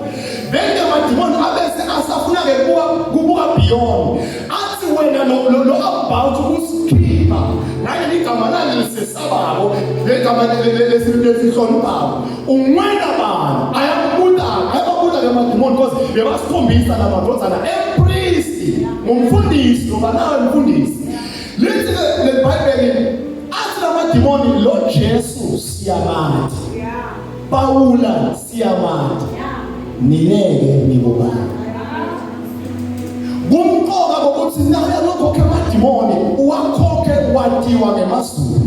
Then ke madimoni abese asafuna ke kubuka kubuka beyond. Athi wena lo lo, lo about ukusikhipha naleli gama lalisesabako legama lesihloniphako. Ungwena bani? Ayakubuta, ayababuta ke madimoni because bebasikhombisa lamadodana empriest ngumfundisi ngoba nawe mfundisi. Lithi ke leBhayibheli athi lamadimoni lo Jesu siyamazi. Pawula siyamazi. Nineke nibobani? Kumqoka kokuthi naye lokhokhe amadimoni uwakhokhe watiwa ngemazulu.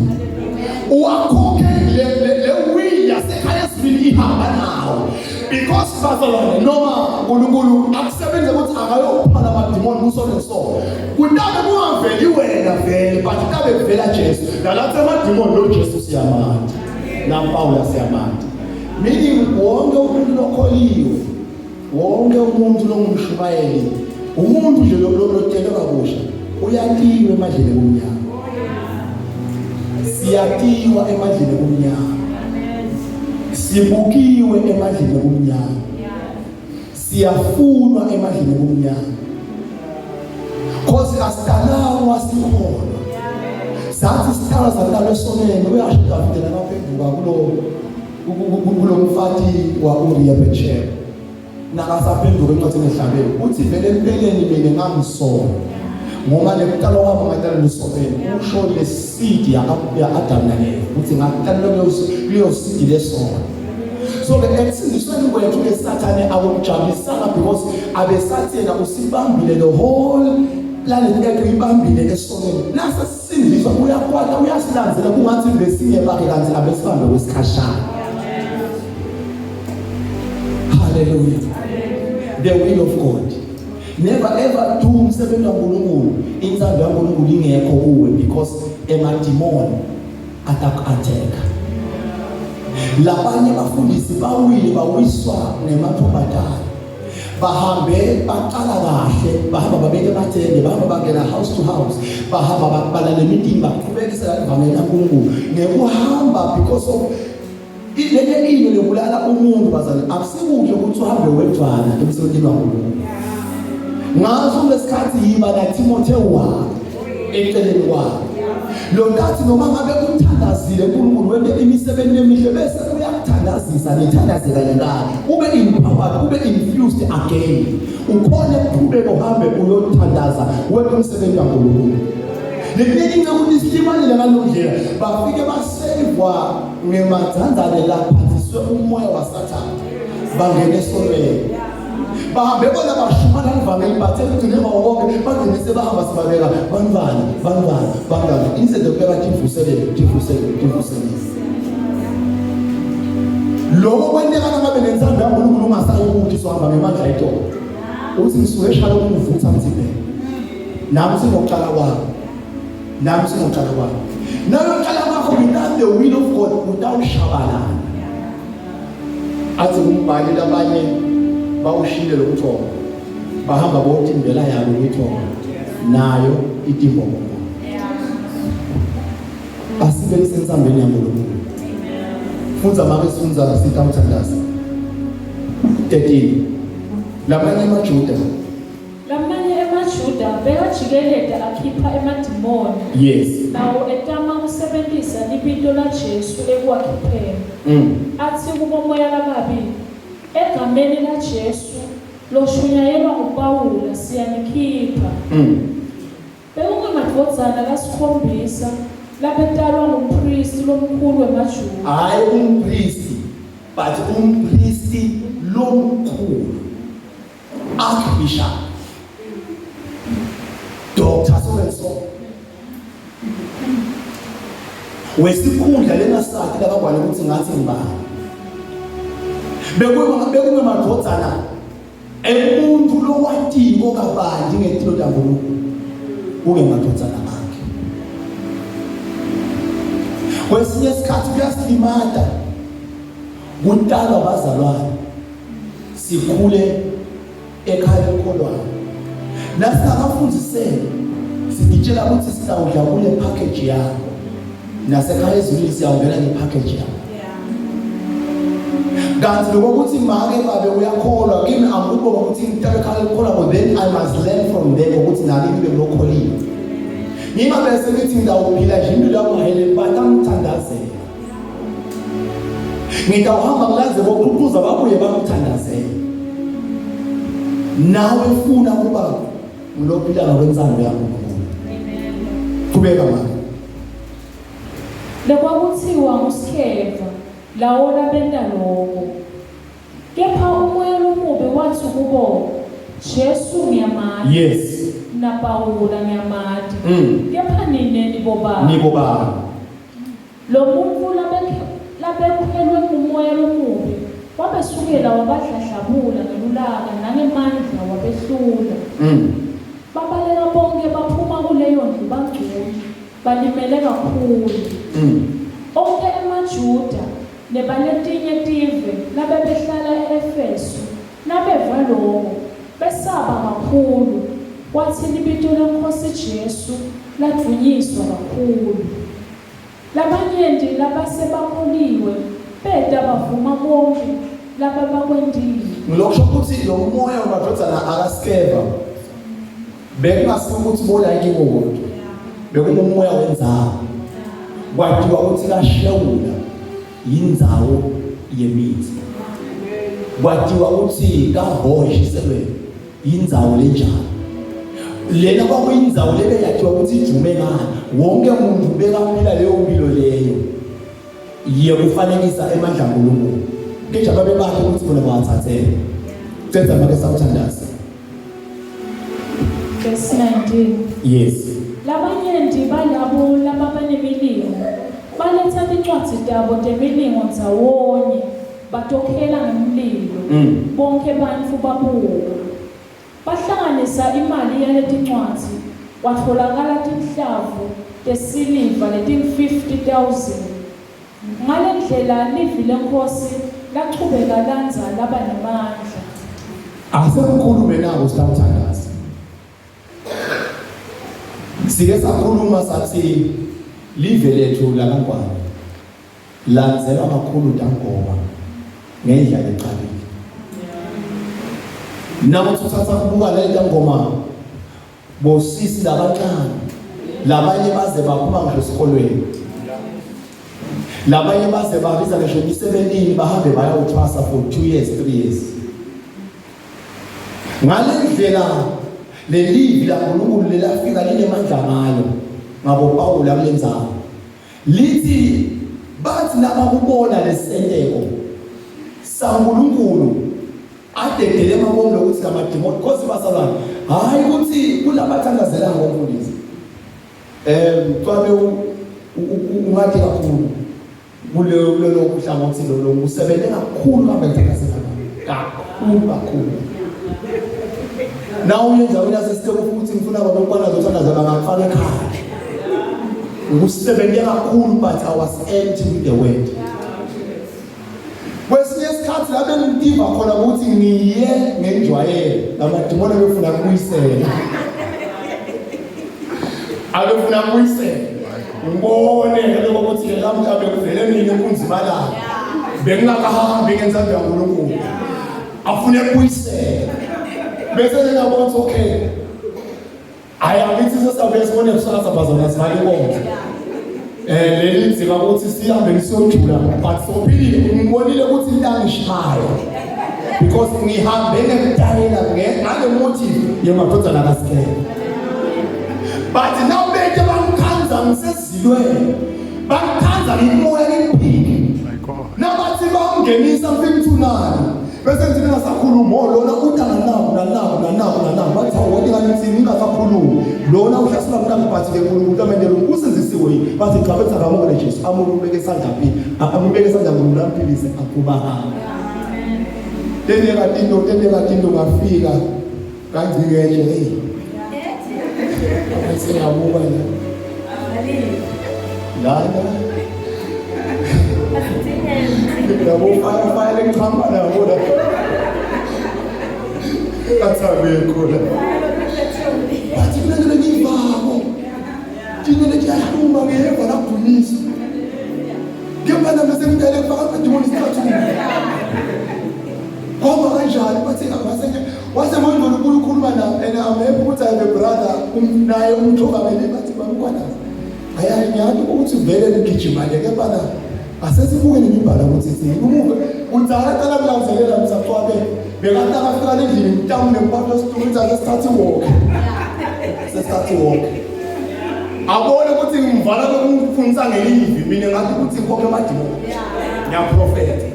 Uwakhokhe le le le will yasekhaya esibili ihamba nawo. Because bazalwane noma uNkulunkulu akusebenze ukuthi akayopha lamadimoni kuso neso. Kutabe kungaveli wena vele but kutabe kuvela Jesu. Nalathi amadimoni lo Jesu siyamati. NaPawula siyamati. Meaning wonke umuntu lokholiwe, wonke umuntu longumshumayeli, umuntu nje lotelwe kabusha uyatiwa emadleni kumnyama. Siyatiwa emadleni kumnyama. Sibukiwe emadleni kumnyama. Siyafunwa emadleni kumnyama. Cause asidalangwa sikhona. Sathi siqala sadalwa esonweni uyasho Davide nakaphenduka kulo kulo mfati wa Uriya Bathsheba. Nakasaphenduka encwadini ehlabeni uthi vele empeleni mina ngangisola ngoba lekuqala kwami ngatalelwa esonweni usho le seed ya Adam na Eva uthi ngatalelwa kuleyo seed lesono. So ke ekusindisweni kwethu ke Sathane akujabulisanga because abesathi yena usibambile the whole planet ethu ibambile esonweni. Nase sisindiswa uyakwata uyasilandzela kungathi besinye bakhe kanti abesibambe kwesikhashana. Hallelujah. The will of God. Never ever do umsebenzi kaNkulunkulu inthando kaNkulunkulu ingekho kuwe because emadimoni ataku-attack. Labanye abafundisi bawile bawiswa ngemathombazane. Bahambe baqala kahle, bahamba babeke emathende, bahamba bangena house to house, bahamba balale meeting baqhubekisela ivangeli laNkulunkulu. Ngekuhamba because of lenye into lebulala umuntu bazali akusikuhle ukuthi uhambe wedwana emsebenzini waNkulunkulu. Ngaso lesikhathi yiba na Timotheo wakho eceleni kwakho. Lo nkathi noma ngabe uthandazile uNkulunkulu wente imisebenzi emihle bese uyakuthandazisa nithandaze kanye kanye ube empowered ube infused again ukhone ukuqhubeka uhambe uyothandaza wente umsebenzi kaNkulunkulu. Lelinye into ukuthi silimalile ngalo ndlela bafike basevwa ngemadzandzane laphathiswe umoya waSathane bangena esonweni. Bahambe bona bashumana livangeli bathe ekugcineni kwako konke bagcine sebahamba sibabeka bantwana bantwana bantwana instead yokubeka tivuselele tivuselele tivuselele. Lokho kwenteka nangabe nenthando kaNkulunkulu ungasayi ukuthi sohamba ngemandla etolo. Uthi ngisuke eshalo ukuvutha mzimbeni. Nami singokuqala kwami. Nami singokuqala kwami. Nalokuqala kwakho without the will of God utawushabalala. Athi umbhali labanye bawushile lo mthombo bahamba botimbela yabo imithombo nayo itimbombo. Asibe sensambeni yaNkulunkulu. Fundza make sifundza sitamthandaza. 13. Lamanye emaJuda Lamanye emaJuda bekajikeleta akhipha emadimoni. Yes. Nawo etama kusebentisa libito laJesu ekuwakhipheni. Atsi kubomoya lababi, Egameni laJesu loshunyayelwa nguPawula siyanikhipha. Bekungemadvodzana lasikhombisa labetalwa ngumphristi lomkhulu wemaJuda. Hhayi umphristi, but umphristi lomkhulu. Archbishop. Dr. So and so. Wesikhundla lengasati labagwale ukuthi ngathi ngibani. Bekungemadvodzana emuntu lowatiko kabanti ngetilo taNkulunkulu kungemadvodzana akhe. Kwesinye isikhathi kuyasilimata kutalwa bazalwane sikhule ekhaya elikholwayo nasingakafundiseki sititshela ukuthi sitawudla kule package yakho nasekhaya ezulwini siyawungena ngepackage yakho kanti lokuthi make babe uyakholwa kimi angikubonga ukuthi ngitake ekhaya elikholwa then I must learn from them ukuthi nami ngibe ngokholiwe ngingabe sengithi ngidawuphila nje impilo yami hayele batangithandazela ngitawuhamba ngilanze boqhuquza babuye bangithandazele nawe funa kuba ngulophila ngokwensando yaNkulunkulu qhubeka mama Lekwakuthiwa nguSkheva lawo labenta loko. Kepha umoya lomubi watsi kubo, Jesu ngiyamati, naPawula ngiyamati, kepha nine nibobani? Nibobani? Lomuntfu labekhwelwe ngumoya lomubi wabesukela wabadladlabula ngelulaka nangemandla wabehlula. Babaleka bonkhe baphuma kuleyo ndlu bangcunu, balimele kakhulu. Onkhe emaJuda nebaletinye tive labebehlala e-Efesu nabeva loko, besaba kakhulu, kwatsi libito leNkhosi Jesu ladvunyiswa kakhulu. Labanyenti labase bakholiwe beta bavuma konkhe labebakwentile. Ngilokusho ukuthi lo moya wemadvodzana akaSkeva bekungasiwo ukuthi bola kiwo wodwa, bekungumoya wendzawo. Kwatiwa ukuthi kaShewula yindzawo yemithi, kwatiwa ukuthi kaHoye Shiselweni Indzawo lenjalo. Lena kwakuyindzawo lebeyatiwa ukuthi idume ngani. Wonke umuntu bekaphila leyo mpilo leyo. Yekufanekisa emandla kaNkulunkulu. Kejaba babebakhe ukuthi bona bawathathele. Cedza make sawuthandaza. Verse 19. Yes. Labanyenti balabo lababanemilingo baletha tincwadzi tabo temilingo ndzawonye Batokhela ngemlilo, bonkhe bantfu babuka. Bahlanganisa imali yaletincwadzi, kwatfolakala tinhlavu tesiliva letingu-50,000. Ngalendlela livi leNkhosi lachubeka landza laba nemandla. Ase ngikhulume nabo sitawuthandaza. Sike sakhuluma sathi live lethu lakaNgwane Landzelwa kakhulu tangoma ngendlela lecakile. Nawuthi uthatha kubuka le tangoma bosisi labancane labanye baze baphuma ngisho esikolweni labanye baze babiza ngisho emisebentini bahambe bayawuthwasa for 2 years 3 years ngale ndlela lelivi laNkulunkulu lelafika linemandla ngalo ngabo Pawula kulendzawo Lithi bathi nabakubona lesenteko saNkulunkulu adedele emabomu lokuthi lamadimoni cause bazalwane hayi ukuthi kulabathandazela ngomfundisi cwabe ungathi kakhulu kulelo kulelo hlangothi lolo usebenze kakhulu kambe ngithandazela kakhulu kakhulu na uye endaweni yasesiteko futhi ngifuna babekwana zothandaza bangakufaka ekhaya Ngisebenze kakhulu but I was empty with the word. Kwesinye isikhathi la bengitiva khona ukuthi ngiye ngenjwayelo lamadimoni abefuna kubuyisela. Abefuna kubuyisela. Ngibone ke lokho ukuthi ke lamhla bekuvele nini kunzima la. Bengingakahambi ngenzando yaNkulunkulu. Afune kubuyisela. Bese ngiyabona ukuthi okay. Hayi angithi sesabe sibone kusasa bazona sivale inkonzo. Eh leli nzima ukuthi sihambe siyojula but sophilile ngibonile ukuthi intangishaya. Because ngihambe ngekutayela ngale motive yemadodana kaSikele. But now bethe bangikhanza ngisezilweni. Bangikhanza ngimoya ngiphile. Nabathi bangenisa ngifika ithunani. Bese ngithi ningasakhulumi oh lona uta nanaku nanaku nanaku nanaku bathi hawu wonke ngani ngithi ningasakhulumi lona uhlasela mntangu but ke uNkulunkulu amendele usindisiwe yini bathi cha bethi akamukele Jesu amubeke isandla phi amubeke isandla uNkulunkulu amphilise akuba hamba tendeka tinto tendeka tinto ngafika ngangcikeje hey bese ngabuka la lana yabo fire fire lengiqhamuka nabo la athabekho la bathi mina nto lengiyivako thina letiyahluma ngiyeva lakudunyiswa kepha nami sengidale kufaka amedimoni isicathulo kwaba kanjani bathi ngase wase ngondlula ukhuluma nami and I'm happy ukuthi I have a brother um, naye umthoba ngene bathi bamkwanazi Ayayi ngiyazi ukuthi vele ligijima le kepha na asesibuke nemibhalo ukuthi sini umuve udzala cala kulanzelela msacwabe bekathi akafika endlini mtamu nempatho situku ukuthi ake sithathe walk sesithathe walk abone ukuthi ngimvala lokungifundisa ngelivi mina ngathi ukuthi ngikhokhe amadimoni ngiyaprofetha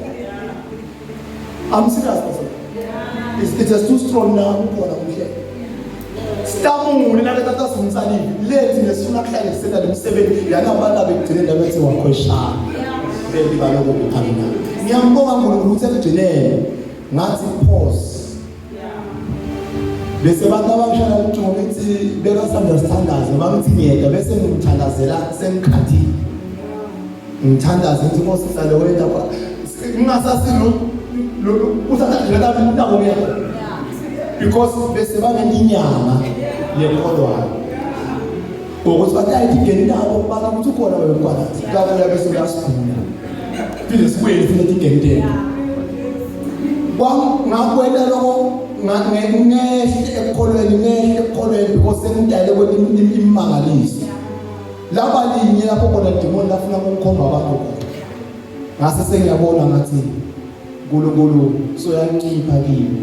I'm serious pastor. It's, it is too strong now kukhona umhlelo. Sitamule nake tata simtsalile lethi nesifuna kuhlale sisenda lemsebenzi yana abantu abekugcine ndaba ethi wakhweshana. Beli baloko kuphana. Ngiyambonga uNkulunkulu ukuthi ekugcineni ngathi pause. Bese abantu abangishaya ucingo bethi bekasanda sithandaze bangithi ngiyeda bese ngimthandazela sengikhathile. Ngithandaze ngithi Nkosi sale wena ngingasasi lo uthatha ndlela lami nabo ngeke. Because bese baneninyama lekholwayo. Ukuthi bathi ayithi ngeni nabo bana ukuthi ukhona wena mkwanazi. Kabuya bese uyasigula. Phinde sibuye futhi ingeni tena. Ngakwenta lokho ngehle ekukholweni ngehle ekukholweni because sengidale kwenye imimangaliso. Laba linye lapho khona demon lafuna ukukhomba abantu khona. Ngase sengiyabona ngathi uNkulunkulu soyancipha kimi.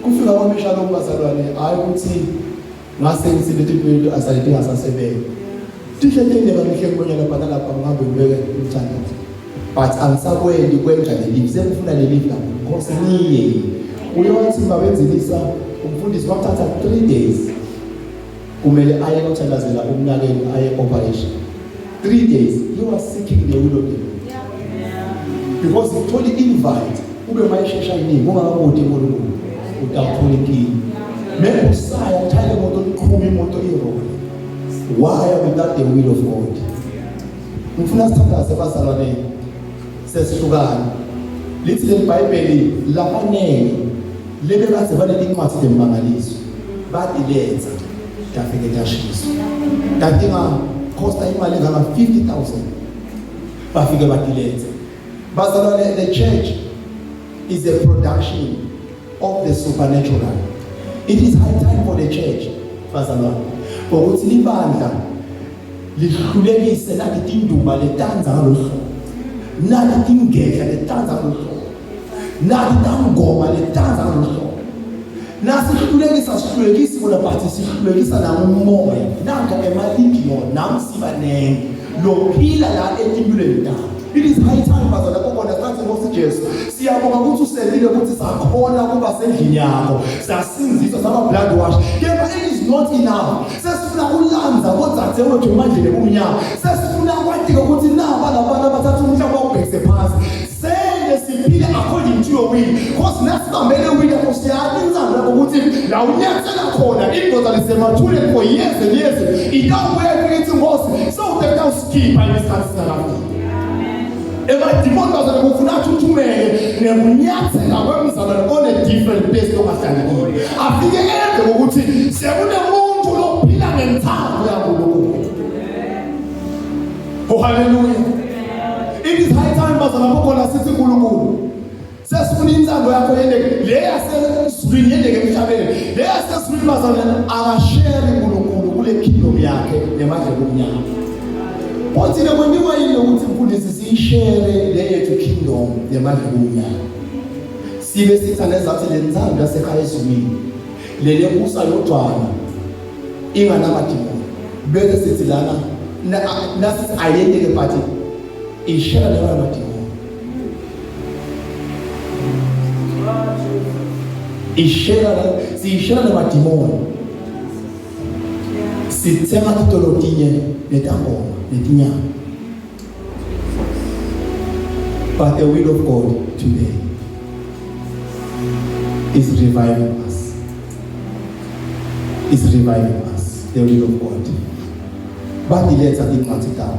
Kufika kwami shalom bazalwane hayi ukuthi ngase ngithi lethi into asayidinga asasebenza. Tishe tende bamihle ngibona lapha nalapha ngihambe ngibeke umthandazo. But angisakwendi kwenza leli sengifuna leli lapho Nkosi niye. Uyothi bawenzelisa umfundisi kwakuthatha 3 days. Kumele aye kothandazela umnakenu aye operation. 3 days he was seeking the will of the Lord. Because uthola invite ube mayishesha iningi ungakabodi uNkulunkulu utawuthola inkinga. Maybe usaya uthayele imoto iqhuma imoto irole. Why without the will of God? Ngifuna sithandaze bazalwane sesihlukana. Lithi leli Bhayibheli labanele lebe baze banelincwadi lemangaliso badiletha tafike tashiswa kanti ingakhosta imali engaka 50000 bafike badiletha bazalwane the church is a production of the supernatural it is high time for the church bazalwane ukuthi libandla lihlulekise nathi tindumba letanza ngalohlobo nathi tingedla letanza ngalohlobo nathi tangoma letanza ngalohlobo nasihlulekisa sihlulekisi kona but sihlulekisa nangumoya nanka emaligion namsibanenge lophila la etimpilweni tabo It is high time bazalwane kokona sathi Nkosi Jesu siyabonga ukuthi usendile ukuthi sakhona kuba sendlini yakho sasinziswa saba blood wash kepha it is not enough sesifuna kulanza kodzadze wethu emandleni ebumnyama sesifuna kwatika ukuthi naba labantu abathatha umhlaba wawubhekise phansi sende siphile according to your will because nasibambele will yakho siyazi intsando yakho ukuthi la unyathela khona indoda lisemathuleni for years and years itawubuya ifike ithi nkosi sewuteta usikhipha isikhathi singakafiki emadimoni bazalwane kufuna athuthumele nekunyathela kwemzalwane on a different place ongahlali kuyo afike eve ngokuthi sekunemuntu lophila ngenthando yaNkulunkulu. Oh hallelujah. It is high time bazalwane khona sithi uNkulunkulu sesifuna intsando yakho yendeke le yasezulwini yendeke emhlabeni le yasezulwini bazalwane akasheri uNkulunkulu kule kingdom yakhe nemadlelo omnyama. Uthi kwentiwa yini ukuthi mfundisi siyishere le yethu kingdom nemadlelo omnyama. Sibe sithanda ezathi le ntsando yasekhaya ezulwini lele busa yodwana inganamadimoni bese sithi lana nasithi ayenteke but ishela leyo madimoni ishela siyishela nemadimoni sithenga titolo tinye netangoma netinyama. But the will of God today is reviving us, is reviving us, the will of God. Badiletha tincwadzi tabo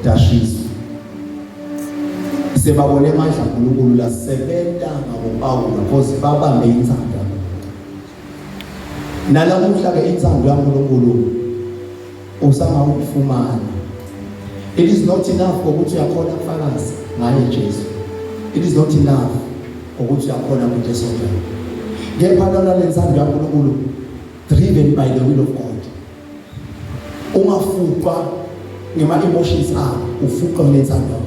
tashiswa sebabone amandla kaNkulunkulu lasebenta ngaboPawulu because babambe intsando. Nalamuhla ke intsando yaNkulunkulu usangawufumana. It is not enough ukuthi uyakhona kufakaza ngaye Jesu. It is not enough ukuthi uyakhona ukuthi esontweni. Kepha lona lensando yaNkulunkulu driven by the will of God. Ungafuqwa ngema emotions akho, ufuqwa ngentsando yaNkulunkulu.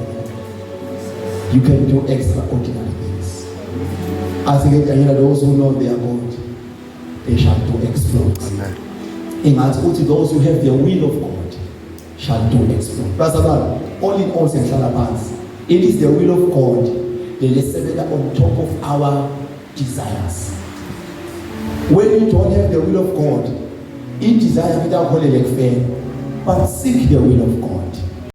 You can do extraordinary things. Athi ke Daniel, those who know their God, they shall do exploits. Amen. Ingathi uthi those who have the will of God shall do exploits. Bazalwane, all in all sengihlala phansi. It is the will of God lelisebenza on top of our desires. When you don't have the will of God, i-desire itakuholela ekufeni. But seek the will of God.